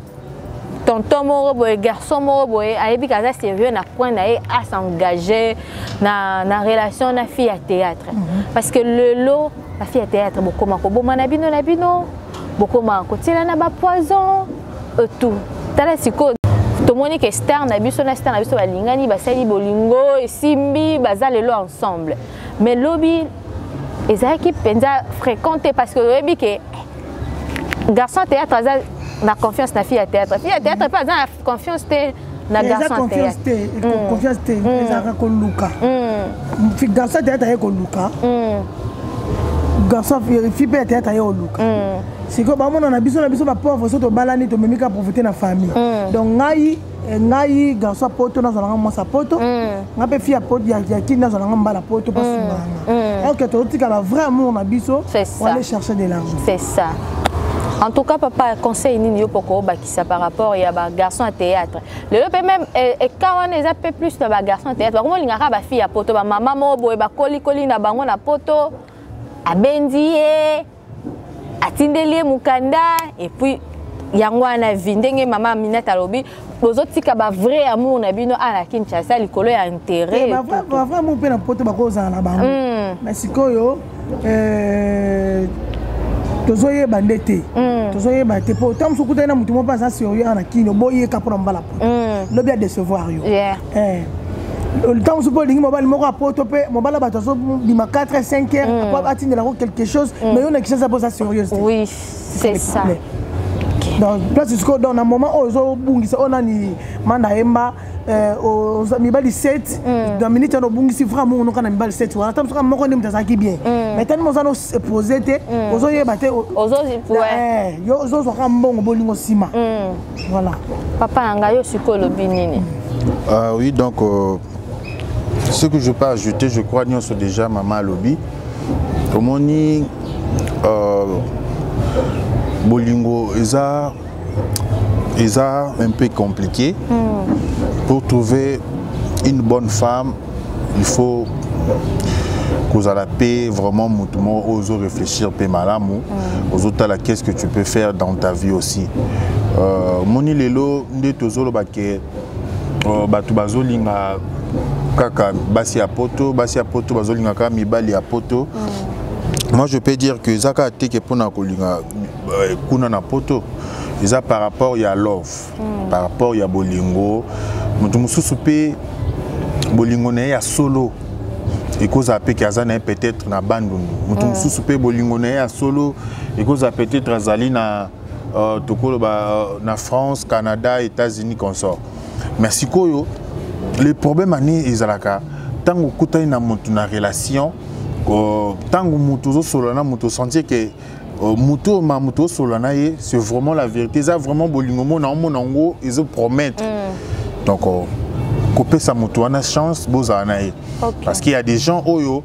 tonton moko boye, garçon moko boye, ayebi kaza sérieux na point na ye, as'engage na relation na fille ya théâtre, parce que lelo bafille ya théâtre bokóma koboma na bino na bino, bokóma kotiela na bapoison tout. Tala sikoyo, tomoni ke star na biso na star na biso balingani, basali bolingo, esimbi, baza lelo ensemble. Mais lobi ezalaki mpenza fréquent te, parce que oyebi ke garçon théâtre aza na confiance na fille ya théâtre, fille ya théâtre mpe aza na confiance te na garçon. Théâtre te, confiance te, ezalaka koluka. Garçon théâtre aye koluka garçon, fille mpe ya théâtre aye koluka. Sikoyo bamona na biso bapauvre, so tobalani, tomemi ka pauvreté na famille. Donc ngai garçon poto, nazwalanga mwasi ya poto, ngai mpe fille ya poto ya kini, nazwalanga mbala poto mpasunganga. Ok, tozotika ba vrai amour na biso, on aller chercher de l'argent. C'est ça. En tout cas papa, conseil nini yo poko obakisa par rapport ya bagarçon ya théâtre lelo? Mpe même eka wana eza mpe plus na bagarçon ya théâtre, bango molingaka bafille ya poto, bamama moko boye bakolikoli na bango na poto, abendi ye, atindeli ye mokanda, et puis yango wana vi ndenge mama Minette alobi, bozotika bavrai amour na bino ala Kinshasa likolo ya intérêt. Bavrai amour mpe na poto bakozala na bango, mais sikoyo tozoyeba nde te, tozoyeba te, mpo ntango mosusu okutani na motu moko mpe aza sérieux awa na kino, boyeka mpona mobala poto, lobi adécevoir yo. Ntango mosusu mpo olingi mobali moko apoto, mpe mobali bato azobima 4 5 heures po atindelako quelque chose, mais yo na Kinshasa mpo oza sérieuse te. Oui, c'est ça. Donc place sikoyo, donc na moment oyo ozobungisa oyo nani manda yemba. Mibali 7 dans minute wana, obungisi vrai amour noka na mibali 7 wana. Ata mosuka moko nde moto azalaki bien, mais tani moza no pose te, ozoyeba te. Yo ozozwaka mbongo, bolingo nsima. Voilà. Papa na ngai, yo sikoyo olobi nini? Oui, donc ce que je peux ajouter, je crois nyonso déjà mama alobi. Omoni, bolingo eza un peu compliqué. Pour trouver une bonne femme, il faut kozala mpe vraiment motu moko oyo ozoréfléchir mpe malamu, ozotala qu'est-ce que tu peux faire dans ta vie aussi. Moni lelo nde tozoloba ke bato bazolinga kaka basi ya poto, basi ya poto bazolinga kaka mibali ya poto. Moi, je peux dire que eza kaka teke mpona kolinga kuna na poto, eza par rapport ya love, par rapport ya bolingo. Moto mosusu mpe bolingo na ye ya solo ekozala mpe ke aza na ye peut-être na Bandundu. Moto mosusu mpe bolingo na ye ya solo ekozala peut-être azali na tokoloba na France, Canada, États-Unis, consort. Mais sikoyo le problème ani ezalaka ntango okutani na motu na relation, ntango motu ozosolola na motu, osentir ke motu oyo ma motu osolola na ye, c'est vraiment la vérité, eza vraiment bolingo. Mona omona yango ezopromettre. Donc kopesa motu wana chance, bozala na ye, parce qu'il y a des gens oyo,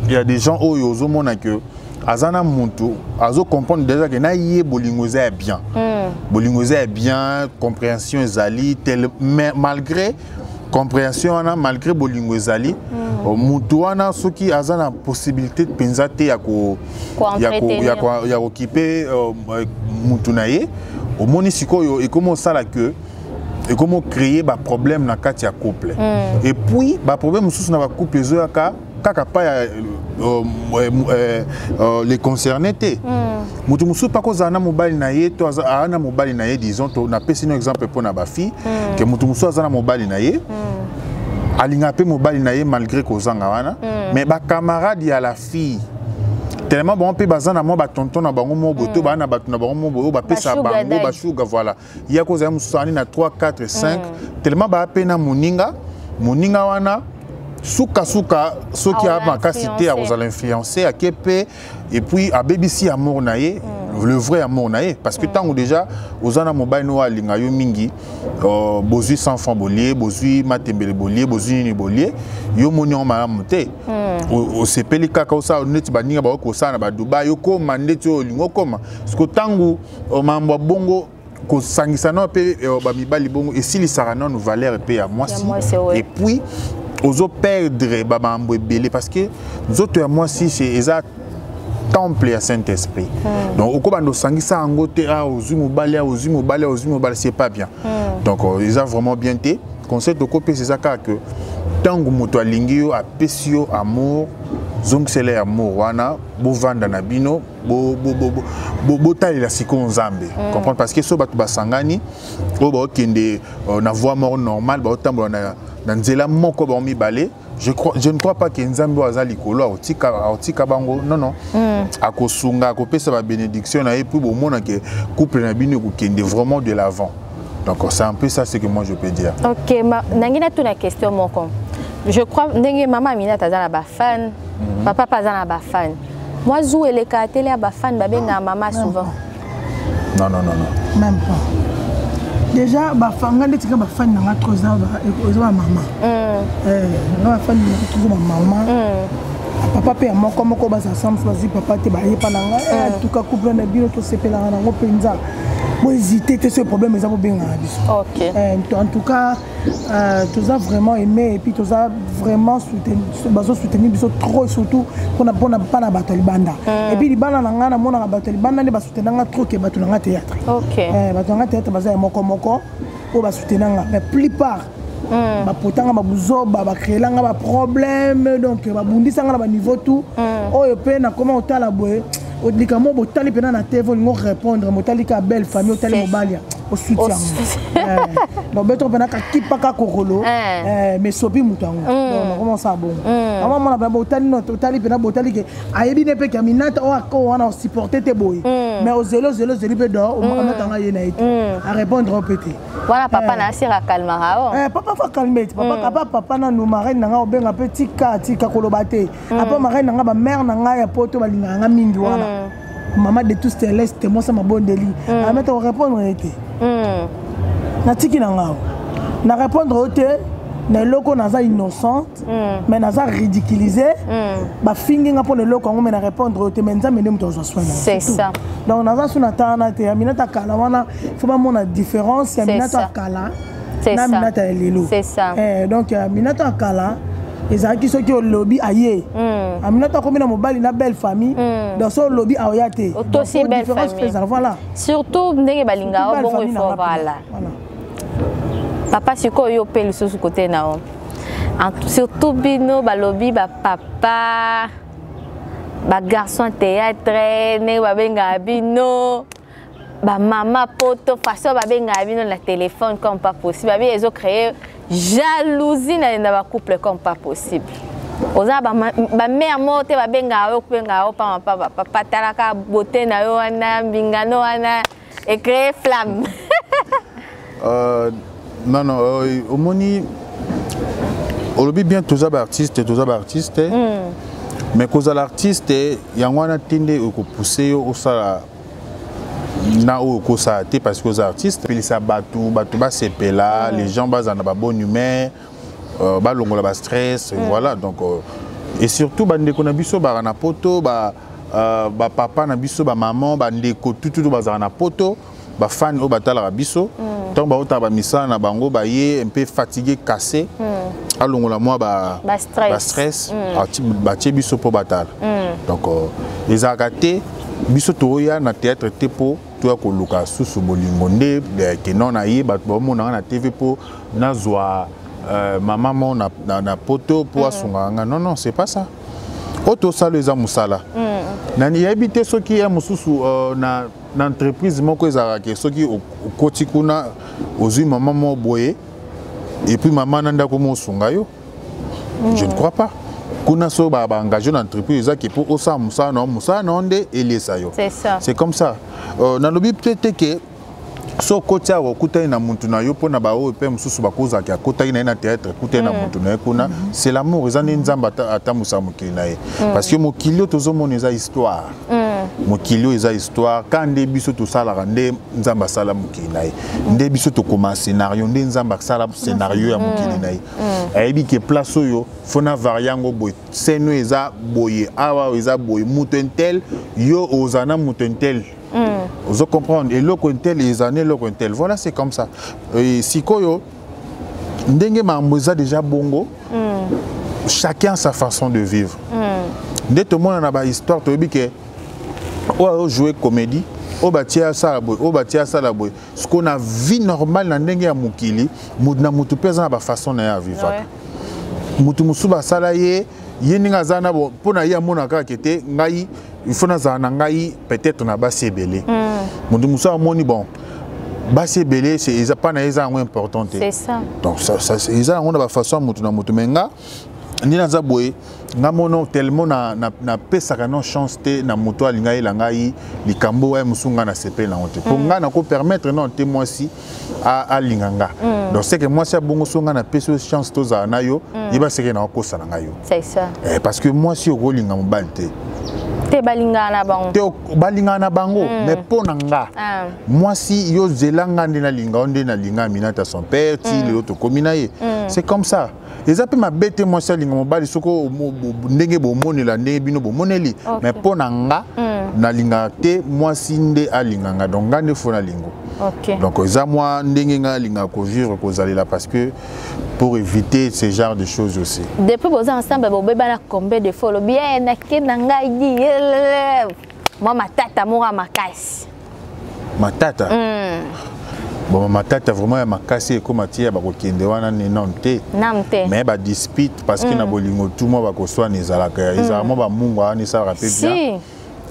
il y a des gens oyo ozomona ke aza na motu, azocomprendre déjà ke na ye bolingo eza ya bien, bolingo eza ya bien, compréhension ezali tel. Mais malgré compréhension wana, malgré bolingo ezali, motu wana soki aza na possibilité mpenza te ya kokipe motu na ye, omoni sikoyo ekomi osala ke ekomi ocréer baproblème na kati ya couple. Et puis baproblème mosusu na bacouple ezoyaka kaka pa ya les concerné te. Moto mosusu mpa kozala na mobali na ye to aza na mobali na ye, disons to napesi no exemple mpo na bafille, ke moto mosusu aza na mobali na ye, alingaka mpe mobali na ye malgré kozanga wana, mais bacamarade ya la fille, tellement bango mpe baza na mwa batonton na bango moko boye to baa na bato na bango moko boye oyo bapesa bango basugar. Voilà, ya kozala mosusu ani na 3, 4, 5, tellement baa mpe na moninga, moninga wana sukasuka soki aya makasi te, akozala influencé, ake mpe et puis abebisi amour na ye, le vrai amour na ye. Parce que ntango déjà oza na mobali no oyo alinga yo mingi, bozwi 100 francs bolie, bozwi matembele bolie, bozwi nini bolie, yo moni yango malamu te, osepeli kaka osala neti baninga bakoki kosala na badubai, okóma ndeti oyo olingi okóma. Parce ntango mambo ya bongo kosangisa nano mpe bamibali bongo esilisaka nano valeur mpe ya mwasi. Et puis ozoperdre bamambo ebele, parce que nzoto ya mwasi eza temple ya saint esprit. Donc okobanda osangisa yango te, ah, ozwi mobali, ah, ozwi mobali, ozwi mobali, c'est pas bien. Donc eza vraiment bien te. Conseil tokopesa eza kaka ke ntango moto alingi yo, apesi yo amour, zongisela ya amour wana, bovanda na bino, botalela sikoyo Nzambe, comprendre. Parce que so bato basangani oyo baokende na voie moko normale, baotambola na nzela moko bango mibale, je ne crois pas ke Nzambe oyo aza likolo akotika bango. Non, non. Akosunga, akopesa babénédiction na ye, puis bomona ke couple na bino ekokende vraiment de l'avant. Donc c'est un peu ça ce que moi je peux dire. Ok, nangi natuna question moko. Je crois ndenge mama Aminata aza na bafan, papa mpe aza na bafan, mwa zu eleka tele ya bafan babengaka mama souvent. Non, non, non, non. Même pas. Déjà bafanga ndeti ka bafani nanga trop eza bamama. Nga bafani nanga trop eza bamama. Papa mpe ya moko moko baza samso, bazwi papa te, bayepa na ngai. En tout cas, couple na bino tosepelaka nango mpenza. Bohésite te, soki problème eza, bobengaka biso. En tout cas, toza vraiment aimé et puis toza vraiment bazosoutenir biso trop, surtout mpona mpa na bato ya libanda. Et puis libanda na ngai, namonaka bato ya libanda nde basoutenanga trop ke bato na ngai théâtre. Bato na ngai théâtre baza ya moko moko oyo basoutenanga, mais plupart bapotanga babuzoba, bacréelanga baproblème, donc babundisanga na baniveau tout oyo. Mpe nakoma kotala boye, likambo botali mpena na TV, olingo répondre, motali ka belle famille, otali mobali. Osuti yango. Donc beto pena ka kipaka kokolo, mais sopi mutu yango. Donc na commence à bon. Mama mona pena botali no totali pena botali ke ayebi ne pe ke Aminata o ako wana o supporter te boye. Mais ozeli ozeli ozeli pe do Aminata nga ye na ye te. A répondre o pe te. Wana papa na asira calmera o. Papa fa calmer papa papa papa na no marraine na nga obenga pe tika tika koloba te. Apa marraine na nga ba mère na nga ya poto balingaka nga mingi wana. Maman de tous céleste moi ça mabondeli. Aminata o répondre ye te. Natiki na nga. Na répondre te na eloko naza innocente. Mais naza ridiculisé. Bafingi nga mpona eloko yango, mais na répondre te, mais Nzambe nde moto azwa soin. C'est ça. Donc naza so na tana te. Aminata kala wana, faut bamona différence ya Aminata kala na Aminata ya lelo. C'est ça. Donc Aminata ya kala ezalaki soki olobi aye. Aminata akomi na mobali na belle famille, donc so olobi aoya te. Otosi belle famille. Voilà. Surtout ndenge balingaka bongo, il faut, voilà. Papa, sikoyo yo mpe lisusu kote na yo, surtout bino balobi bapapa, bagarçon théâtre, ndenge babengaka bino bamama poto, façon babengaka bino na téléphone comme pas possible, babi ezocréer jalousie na bacouple comme pas possible. Oza bamare moko te babengaka yo, kobengaka yo pamba pamba, papa talaka beauté na yo wana, mbingano wana ecréer flamme. Non non, omoni, olobi bien, toza baartiste, toza baartiste, mais kozala artiste yango wana te nde ekopousse yo osala na oyo okosala te, parce que oza artiste, pelisa bato, bato basepela, les gens bazala na babonne humeur, balongola bastress, voilà. Donc et surtout bandeko na biso baka na poto, bapapa na biso, bamama, bandeko tututu bazala na poto, bafani oyo batalaka biso, ntango baotala bamisala na bango, baye mpe fatigué, cassé, alongola mwa bastress, batie biso mpo batala. Donc ezalaka te biso toya na théâtre te mpo toya koluka susu bolingo nde keno na ye bato baomonanga na TV mpo nazwa mama mo na poto mpo asungaka nga. Non non, c'est pas ça. Oyo tosala eza mosala. Nayebi te soki ya mosusu na entreprise moko ezalaka ke soki okoti kuna, ozwi mama moko boye, et puis mama na ndako mo osunga yo. Je ne crois pas. Kuna so baengage na entreprise, eza ke mpo osala mosala na yo, mosala na yo nde eliesa yo. C'est comme ça. Nalobi peut te ke so okoti awa, okutani na mutu na yo, mpona baoyo mpe mosusu bakozalaki akotaki na ye na théâtre, akutani na mutu na ye kuna, c'est l'amour. Eza nde Nzambe atambwisaka mokili na ye, parce que mokili oyo tozomona eza histoire. Mokili oyo eza histoire ka nde biso tosalaka, nde Nzambe asala mokili na ye, nde biso tokoma scénario, nde Nzambe asala scénario ya mokili na ye. Ayebi ke place oyo fo na varie yango boye, scène oyo eza boye, awa oyo eza boye, moto un tel, yo ozala na moto un tel, ozo comprendre, eloko un tel eza na eloko un tel. Voilà, c'est comme ça. Et sikoyo ndenge makambo eza déjà bongo, chacun sa façon de vivre. Nde tomona na bahistoire, toyebi ke oyo azojoue comédie, oyo batie asala boye, oyo batie asala boye. Sikoyo na vie normale, na ndenge ya mokili, na motu mpe aza na bafaçon na ye avivaka. Motu mosusu basala ye, ye ndenge aza na mpo na ye, amona kaka ke te, ngai il faut nazala na ngai peut-être na basi ebele. Motu mosusu amoni, bon, basi ebele eza mpa na ye, eza yango important te. Donc eza yango na bafaçon ya motu na motu. Mais nga nde naza boye, nga mono tellement napesaka no chance te na moto alinga ayela ngai likambo oyo mosusu ngai nasepeli nango te, mpo ngai nakopermettre non te mwasi alinga nga. Donc c'est que mwasi abongo, so ngai napesi yo chance tozala na yo, yeba seke nakokosa na ngai yo. C'est ça. Parce que mwasi okolinga mobali te. Te, balingaka na bango. Te, balingaka na bango, mais mpo na nga, mwasi yo zela nga nde nalinga yo, nde nalinga Aminata son père ti lelo tokomi na ye. C'est comme ça. Eza mpe mabe te mwasi alinga mobali soki ndenge bomonela, ndenge bino bomoneli. Mais mpo na nga, nalingaka te mwasi nde alinga nga, donc nga nde fo nalingo. Donc eza mwa ndenge nga alingaka kovivre, kozalela, parce que pour éviter ce genre de choses aussi. Depuis boza ensemble, bobebana combien de fois? Olobi nake na ngai di mwa matata moko ya makasi. Matata, bon, matata vraiment ya makasi ekóma ti ya bakokende wana ne nano te. Nanu te. Mais badispute, parce que na bolingo tu mwa bakoswana ezalaka, ezalaka mwa bamungu wana esalaka mpe bien.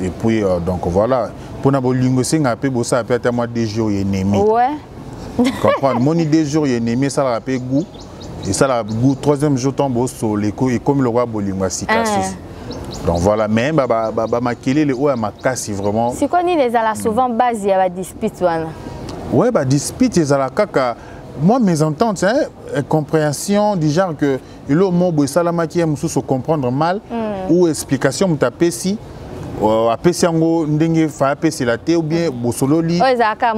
Et puis donc voilà, mpona bolingo esengaka mpe bosala mpe ata mwa 2 jours ennemi. Comprendre, moni 2 jours ya ennemi esalaka mpe goût, esalaka goût. Troisième jour, ntango bosola, ekomi lokola bolingo ya sika susu. Donc voilà, mais bamakelele oyo ya makasi vraiment. Sikoyo nini ezala souvent base ya badispute wana? Ouais, badispute ezala kaka moi mésentente, hein, incompréhension du genre que eloko moko boye esalamaki, ye mosusu comprendre mal ou explication moto apesi, apesi yango ndenge fa apesela te, ou bien bosololi. Oyo ezalaka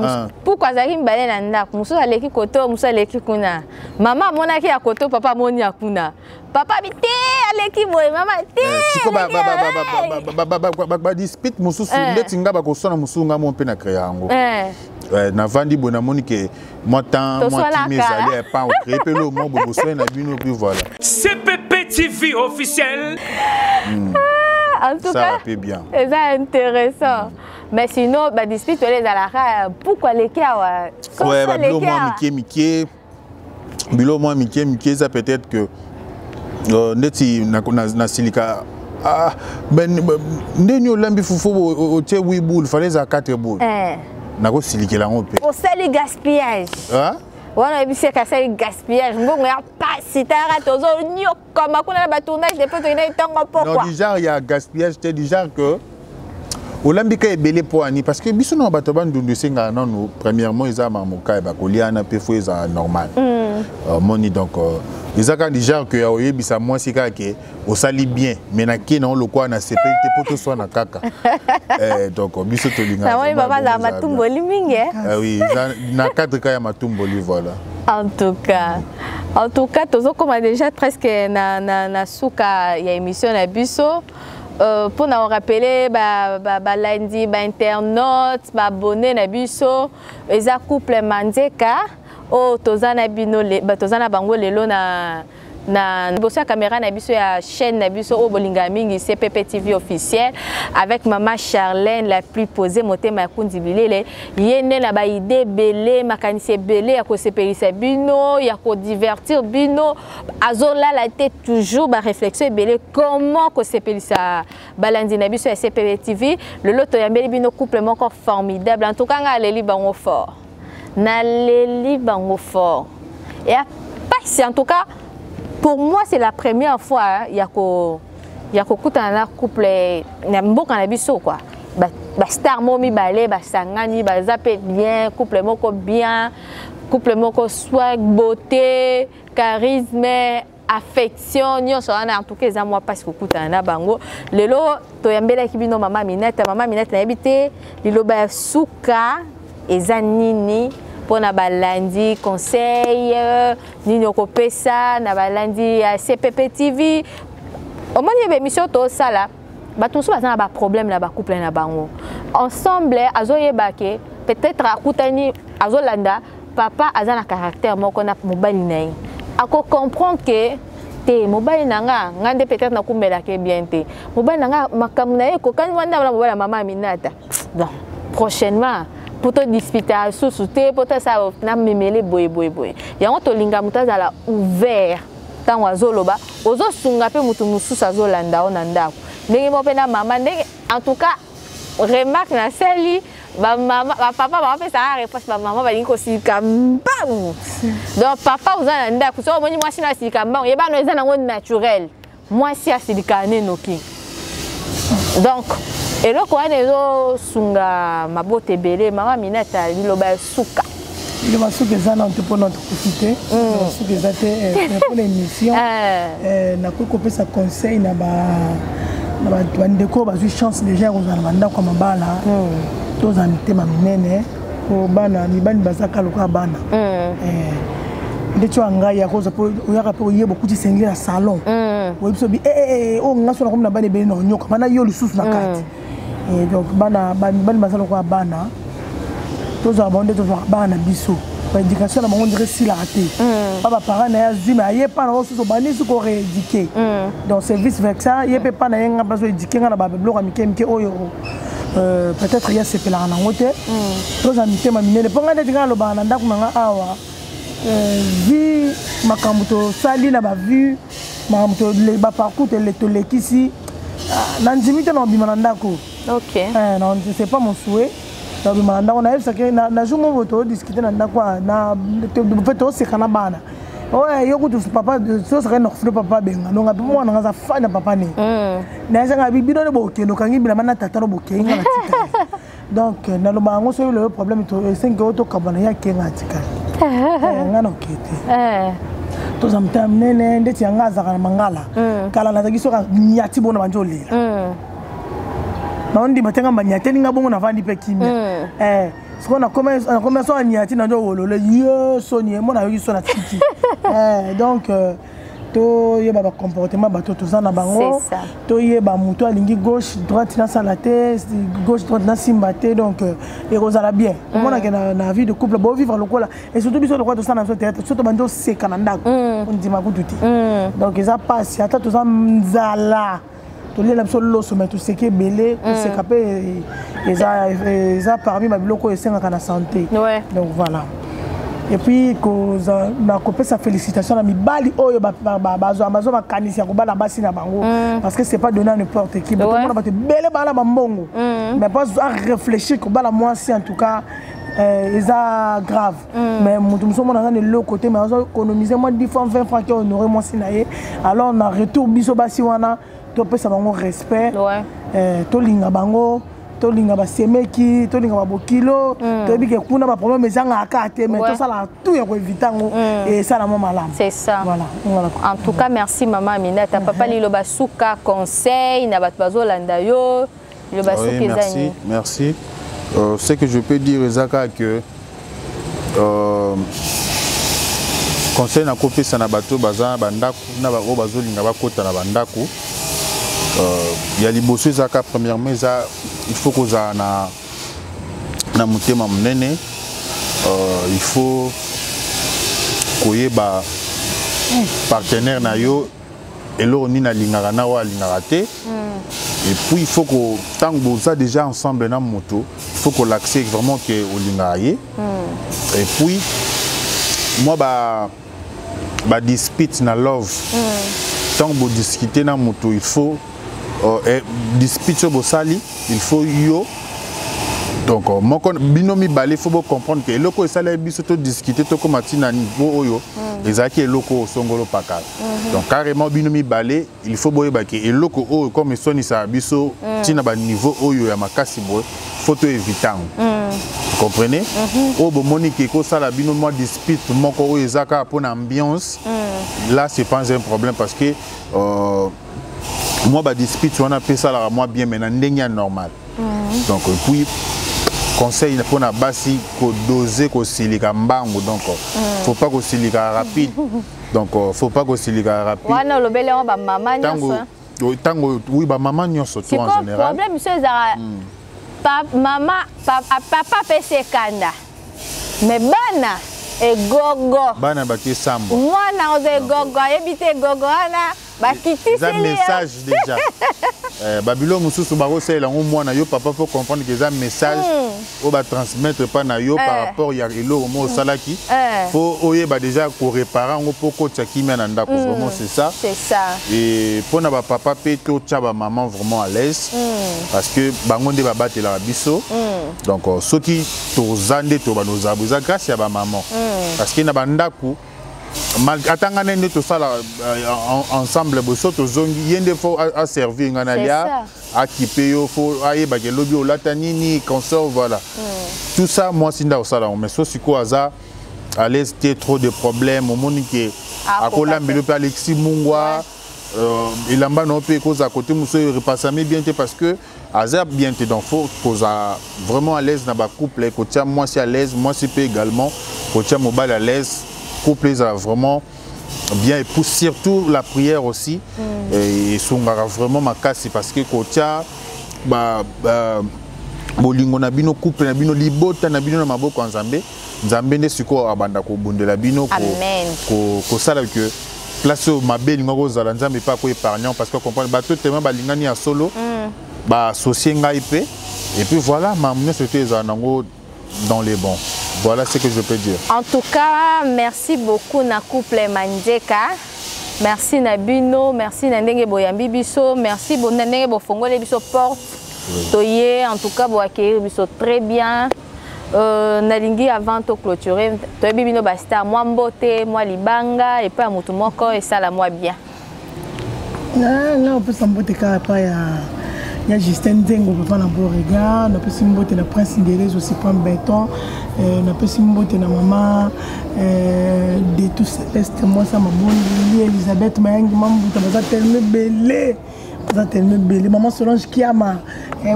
pourquoi azalaki mibale na ndako, mosusu aleki koto, mosusu aleki kuna, mama amonaki ya koto, papa amoni ya kuna, papa bi te aleki boye, mama te. Badispute mosusu ndeti nga bakoswana, mosusu nga mo mpe na créa yango. Navandi boye, namoni ke mwa temps, mwa kimi ezali epa ocréer mpe lo mwa boye, boswani na bino, puis voilà. CPP TV officiel. En tout cas, ça bien. Eza intéressant. Mais sinon badispute oyo ezalaka pourquoi aleki awa? Ouais, babilo mwa mike mike, bilo mwa mike mike, eza peut-être que ndeti nasilika, ah, ben, ndeni olambi fufu, otie 8 boule, fallait eza 4 boule, nakosilikela yango mpe. Osali gaspillage wana, oyebisi eke asali gaspillage, mbongo ya pasi, talaka tozonyokama kuna na batournage depuis tokendaki ntongo pokwa. Non, du genre ya gaspillage te, du genre que olambi ka ebele mpo ani, parce que biso na bato bandundu esengaka nanu premièrement eza mamoka ya bakolia wana mpe fo ezala normal. Moni donc eza kaka du genre que ya oyebisa mwasi kaka ke osali bien, mais nakie nango lokola nasepeli te mpo toswana kaka. Donc biso tolingaka papa azala matumboli mingi. Oui, na cadre kaka ya matumboli, voilà. En tout cas, tozokoma déjà presque na suka ya émission na biso. Mpona korappeler balandi, bainternaute, baabonné na biso, eza couple Manzeka oyo toza na bino, toza na bango lelo na liboso ya caméra na biso ya chaîne na biso oyo bolingaka mingi, CPP TV officiel, avec mama Charlène la plus posée, motema ya kundi bilele. Ye nde na baidées ebele, makanisi ebele ya kosepelisa bino, ya kodivertir bino. Azolala te, toujours baréflexion ebele comment kosepelisa balandi na biso ya CPP TV. Lelo toyambeli bino couple moko formidable. En tout cas, nga aleli bango fort, naleli bango fort ya pasi. En tout cas, pour moi, c'est la première fois, hein, ya kokutana na couple na mboka na biso quoi. Bastar mo mibale basangani, baza mpe bien, couple moko bien, couple moko swag, beauté, charisme, affection, nyonso wana. En tout cas, eza mwa mpasi kokutana na bango. Lelo toyambelaki bino mama Minete. Mama Minete, nayebi te liloba ya suka eza nini mpona balandi, conseil nini okopesa na balandi ya CPP TV? Omoni baémission tosala, bato mosusu baza na baproblème na bacouple na bango ensemble, azoyeba ke peut-être akutani, azolanda papa aza na caractère moko na mobali na ye, akocomprendre ke te, mobali na nga, nga nde peut-être nakumbelaka bien te, mobali na nga makambo na ye ekokani wana na mobali ya mama Aminata. Donc prochainement, po todispute susu te, po tosala namemele boye boye boye. Yango tolinga moto azala ouvert ntango azoloba, ozosunga mpe moto mosusu azolanda o na ndako ndenge moko mpe na mama ndenge. En tout cas, remarque nasali, bamama, bapapa bapesaka réponse, bamama balingi kosilika mbangu. Donc papa oza na ndako, soki omoni mwasi na asilika mbangu, yebano eza nango naturel, mwasi asilikaka ne noki. Donc eloko wana ezosunga mabota ebele. Mama Minata, liloba ya suka? Liloba suka eza nano te, mpona tokufi te. Suka eza te mpona émission. Nakoki kopesa conseil na bandeko bazwi chance déjà ya kozala na bandako ya mabala: tozala mitema minene, po bana mibali bazaka lokola bana. Ndeti oyo ngai akozwa mpo oyaka mpe oyeba okuti sengeli na salon, oyebi so bi oyo nga so nakomi na bana ebele na onyoka bana yo lisusu na kati. Donc bana mibali baza lokola bana, tozwaka bango nde tozwaka bana na biso. Baéducation na bango ndenge esilaka te, pa baparent na ye azwi, me aye mpa na bango susu obandisi korééduquer. Donc c'est vice versa, ye mpe mpa na ye, nga mpe azoéduquer nga na babiloko ya mike mike oyo peut-être ye asepelaka nango te. Tozala mitema minene, mpo ngai ndeti ngai alobaka na ndako na nga awa, vi makambo tosali na bavue, makambo baparcours tolekisi, nandimi te na obima na ndako. C'est pas mon souhait. Nabima na ndako, nayebisaki na jour moko todiscute na ndako, mpe toseka na bana oyo yo kutu papa tosaka na kofino papa abenga donc ape mwana nga aza fan ya papa ne. Nayesaka bino nde bokende, okangi bilamba na tata no, bokei, nga natikali. Donc naloba yango, soki lelo problème esengi oyo tokabwana, ye akenga atikali, nga na oke te. Toza motema monene ndeti yanga azalaka na mangala. Kala nazalaki soki anyati bona bandi olela, naondima te nga banyateli nga bongo, navandi mpe kimia. Sikoyo nakomi so anyati na nde owolole ye soni ye mo nayoki so natiki. Donc toyeba bacomportement bato toza na bango, toyeba moto alingi gauche droite nasala te, gauche droite nasimba te. Donc ekozala bien omonake na vie de couple bovivre lokola, et surtout biso lokola tosala na biso théâtre, so tobandi oseka na ndako, ondima kutu te. Donc eza mpasi, ata toza nzala, tolela biso loso, mais toseki ebele. Koseka mpe eza parmi babiloko oyo esengaka na santé. Donc voilà. Et puis na kopesa félicitation na mibali oyo bazwa makanisi ya kobala basi na bango, parce que c'est pas donné à n'importe qui. Batomona bato ebele bala bambongo, mais pas a réfléchir kobala mwasi, en tout cas eza grave. Mais moto mosusu omona aza na eloko te, mais azo économiser mwa 10 francs, 20 francs, ke honore mwasi na ye. Alors na retour, biso basi wana topesa bango respect, tolinga bango, tolinga basemeki, tolinga babokilo. Toyebi ke kuna baproblème ezangaka kaka te, mais tosalaka tout ya koéviter yango, esala mwa malamu. C'est ça. Voilà. En tout cas, merci mama Aminata. Papa, liloba suka, conseil na bato bazolanda yo, liloba suka eza? Merci, merci. Ce que je peux dire ezaka que conseil nakopesa na bato baza na bandako na oyo bazolinga bakota na bandako, ya liboso ezaka, premièrement, eza il faut kozala na motema monene. Il faut koyeba partenaire na yo, eloko nini alingaka na oyo alingaka te. Et puis il faut que ntango boza déjà ensemble na moto, il faut kolakise vraiment ke olingaka ye. Et puis mwa ba badispute na love, ntango bodiscute na moto, il faut dispute oyo bosali, il faut yo, donc moko bino mibale, il faut bocomprendre ke eloko esalaki biso todiscute, tokóma ntina niveau oyo, ezalaki eloko oyo songolo pakala. Donc carrément bino mibale, il faut boyeba ke eloko oyo comme esonisaka biso ntina baniveau oyo ya makasi boye, faut toévite yango. Comprenez? Oyo bomoni ke ekosala bino mwa dispute moko oyo eza kaka mpona ambiance, là c'est pas un problème, parce que mwa badispute wana mpe esalaka mwa bien, mais na ndenge ya normal. Donc et puis conseil mpona basi, kodose kosilika mbangu. Donc faut pas kosilika rapide. Donc faut pas kosilika rapide. Wana olobeli yango bamama nyonso. Ntango, oui, bamama nyonso to en général. Problème mosusu ezalaka mama, papa apesi ekanda, mais bana egogo. Bana bake sambo. Mwana oza egogo, ayebi te egogo wana bakitiseli. Eza message déjà. Babilo mosusu bakosalela yango mwana yo papa, faut comprendre que eza message oyo batransmettre mpa na yo par rapport ya eloko mo osalaki. Faut oyeba déjà koréparer yango mpo kotia kimia na ndako. Vraiment, c'est ça. C'est ça. Et mpona bapapa mpe, totia bamama vraiment à l'aise, parce que bango nde babatelaka biso. Donc soki toza nde tobanda ozala bo, eza grâce ya bamama, parce que na bandako ata ngai nde tosala ensemble boye, so tozongi, ye nde faut aservir ngai nalia, akipe yo, faut ayebaka elobi olata nini, consort, voilà, tout ça mwasi nde akosala yango. Mais so sikoyo aza à l'aise te, trop de problème, omoni ke akolambeli mpe alekisi mungwa, elamba na yo mpe ekozala kote mosusu erepasami bien te, parce que aza bien te. Donc faut kozala vraiment à l'aise na bacouple, kotia mwasi à l'aise, mwasi mpe également kotia mobali à l'aise, couple ezala vraiment bien. Et puis surtout la prière aussi esungaka vraiment makasi, parce que kotia ba bolingo na bino, couple na bino, libota na bino na maboko ya Nzambe, Nzambe nde sikoyo abanda kobundela bino, kosala ke place oyo mabe elinga kozala, Nzambe mpe akoépargne, parce que comprendre bato tellement balingani ya solo, baassocie ngai mpe, et puis voilà, makambo nyonso te ezala nango dans les bons. Voilà ce que je peux dire. En tout cas, merci beaucoup na couple Manzeka. Merci na bino, merci na ndenge boyambi biso, merci na ndenge bofongoli biso porte. Toye en tout cas boaccueillir biso très bien. Nalingi avant to clôturer, toyebi bino bastar, mwa mbote, mwa libanga epai ya motu moko esala mwa bien. Nga opesa mbote kaka epai ya Justin Nzengo, papa na Beauregard. Napesi mbote na Prince Ndelez, Suprême Béton. Napesi mbote na mama Detou Céleste, mwasi ya mabondeli, Elisabeth Mayangi Mambuta. Baza tellement ebele, baza tellement ebele. Mama Solange Kiama,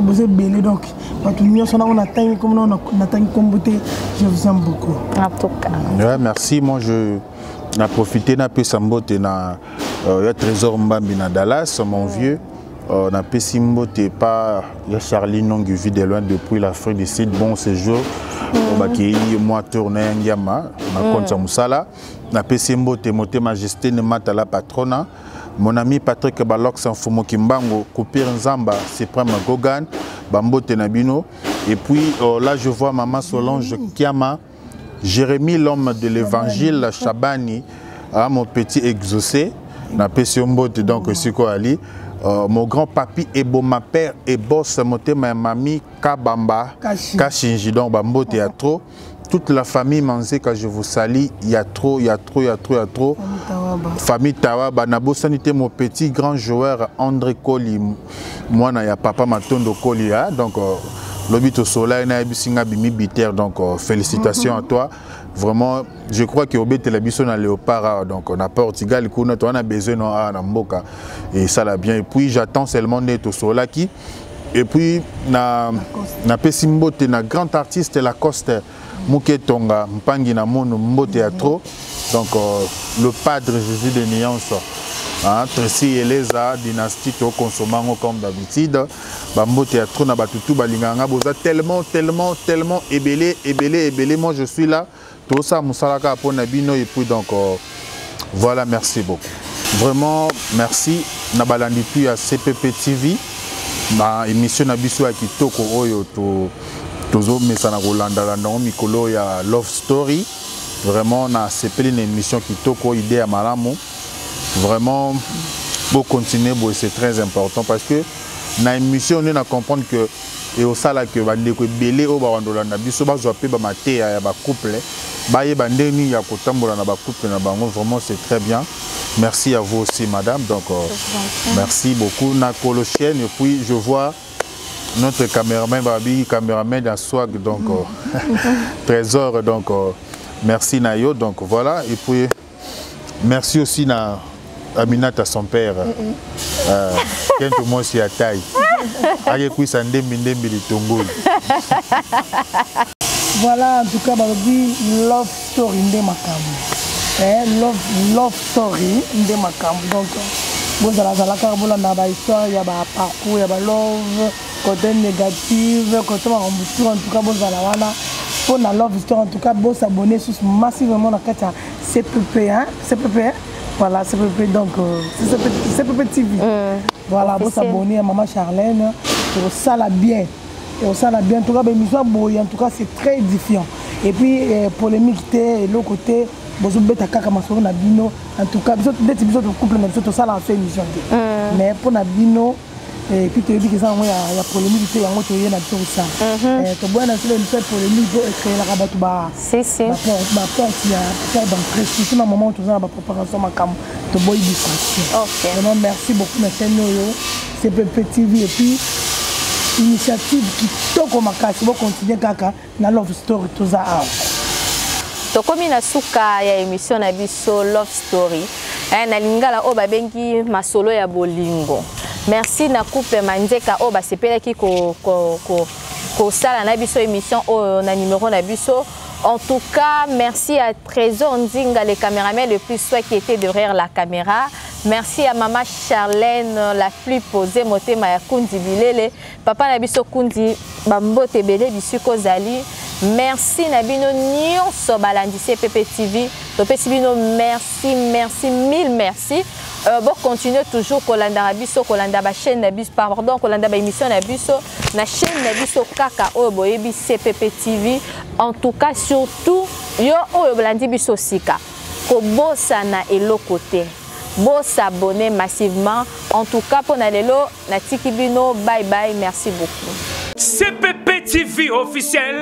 boza ebele. Donc bato nyonso nango natangi kombo, natangi kombo te, je vous aime beaucoup. En tout cas. Ouais, merci. Moi, je na profité napesa mbote na ya Trésor Mbambi na Dallas, mon vieux. Napesi mbote pa ya Charlie Nongi, vie de loin depuis l'Afrique du Sud, bon séjour. Bakei mwa tourne ya ngiama na compte ya mosala. Napesi mbote motema Justine Matala patrona, mon ami Patrick Balox, Mfumo Kimbango, Coupir Nzamba, Suprême Gogan, bambote na bino. Et puis là, je vois maman Solange Kiama, Jérémie, l'homme de l'évangile, Chabani, ah, mon petit exaucé, napesi yo mbote. Donc sikoyo ali mon grand papi Eboma, père et boss, motema ya mami Kabamba. Kashi. Kashinji. Donc bambote ya trop, toute la famille Manzeka, je vous salue. Il y a trop, il y a trop, il y a trop, il y a trop. Tawaba. Famille Tawaba, nabosani te mon petit grand joueur André Koli, mwana ya papa Matondo Koli, hein? Donc lobi tosola na yebisi nga bimi biter, donc félicitations à toi. Vraiment, je crois que obetela biso na Léopard awa, donc na Portugal kuna to na besoin no awa na mboka et ça la bien. Et puis j'attends seulement nde tosolaki. Et puis na napesi mbote na grand artiste Lacoste Muke Tonga Mpangi na mono, mbote ya trop. Donc le padre Jésus de Nuance, hein, Tracy Eleza dynastie to consommant comme d'habitude, bambote ya trop na batutu balinganga nga, boza tellement, tellement, tellement ebele, ebele, ebele. Moi, je suis là, tout ça mosalaka mpona bino. Et puis donc voilà, merci beaucoup, vraiment merci na balandi tu ya CPP TV na émission na biso ya kitoko oyo to tozomesana kolandalanda yango mikolo ya Love Story. Vraiment, nasepeli na émission kitoko, idée ya malamu. Vraiment, bocontinue boye, c'est très important, parce que na émission nde na comprendre que eosala ke bandeko ebele oyo bakandolanda biso bazwa mpe bamateya ya bacouple, bayeba ndenge nini ya kotambola na bacouple na bango. Vraiment, c'est très bien. Merci à vous aussi, madame. Donc merci beaucoup na kolo chaîne. Et puis je vois notre caméraman babi, caméraman d'un swag, donc Trésor, donc merci na yo. Donc voilà, et puis merci aussi na Aminata, son père, kento mwasi ya taille akekwisa ndembi ndembi litongoli. Voilà, en tout cas balobi Love Story nde makambo. Love Story nde makambo. Donc bozalazala kaka, bolanda bahistoire ya baparcours ya balove, côté négative, côté makambo tout. En tout cas, bozala wana mpona Love Story. En tout cas, bosabonner susu massivement na kati ya CPP, hein? CPP, hein? Voilà, CPP, donc CPP, CPP TV. Voilà. Officiel. Bosabonner ya mama Charlène, ekosala bien, ekosala bien. En tout cas, baémission ya boye, en tout cas, c'est très édifiant. Et puis polémique te, eloko te, bozobeta kaka masolo na bino. En tout cas, biso ndeti biso couple na biso tosalaka so émission te, mais mpo na bino, et puis toyebi eza yango ya polémique te, yango toye na biso kosala. Toboya na biso émission ya polémique po ecréelaka bato ba Si, si. baporte ya porte d'entrée, surtout na moment oyo toza na bapréparation makambo, toboyi distraction. Vraiment, merci beaucoup na chaîne oyo CPP TV. Et puis initiative kitoko makasi, bocontinue kaka na Love Story, toza awa. Tokomi na suka ya émission na biso Love Story, na lingala oyo babengi masolo ya bolingo. Merci na couple Manzeka oyo basepelaki kosala ko na biso émission oyo na numéro na biso. En tout cas, merci à Trésor Nzinga, le caméraman le plus soit qui était derrière la caméra. Merci à maman Charlène, la plus posée, motema ya Kundi Bilele. Papa na biso Kundi, bambote ebele bisiko zali. Merci na bino nyonso balandi CPP TV. Topesi bino merci, merci, mille merci. Bon, continuez toujours kolanda biso, kolanda ba chaîne na biso, pardon, kolanda ba émission na biso, na chaîne na biso kaka oyo boyebi CPP TV. En tout cas, surtout yo oyo bolandi biso sika, kobosana eloko te. Bosabonner massivement. En tout cas, mpona lelo natiki bino, bye bye, merci beaucoup. CPP TV officiel.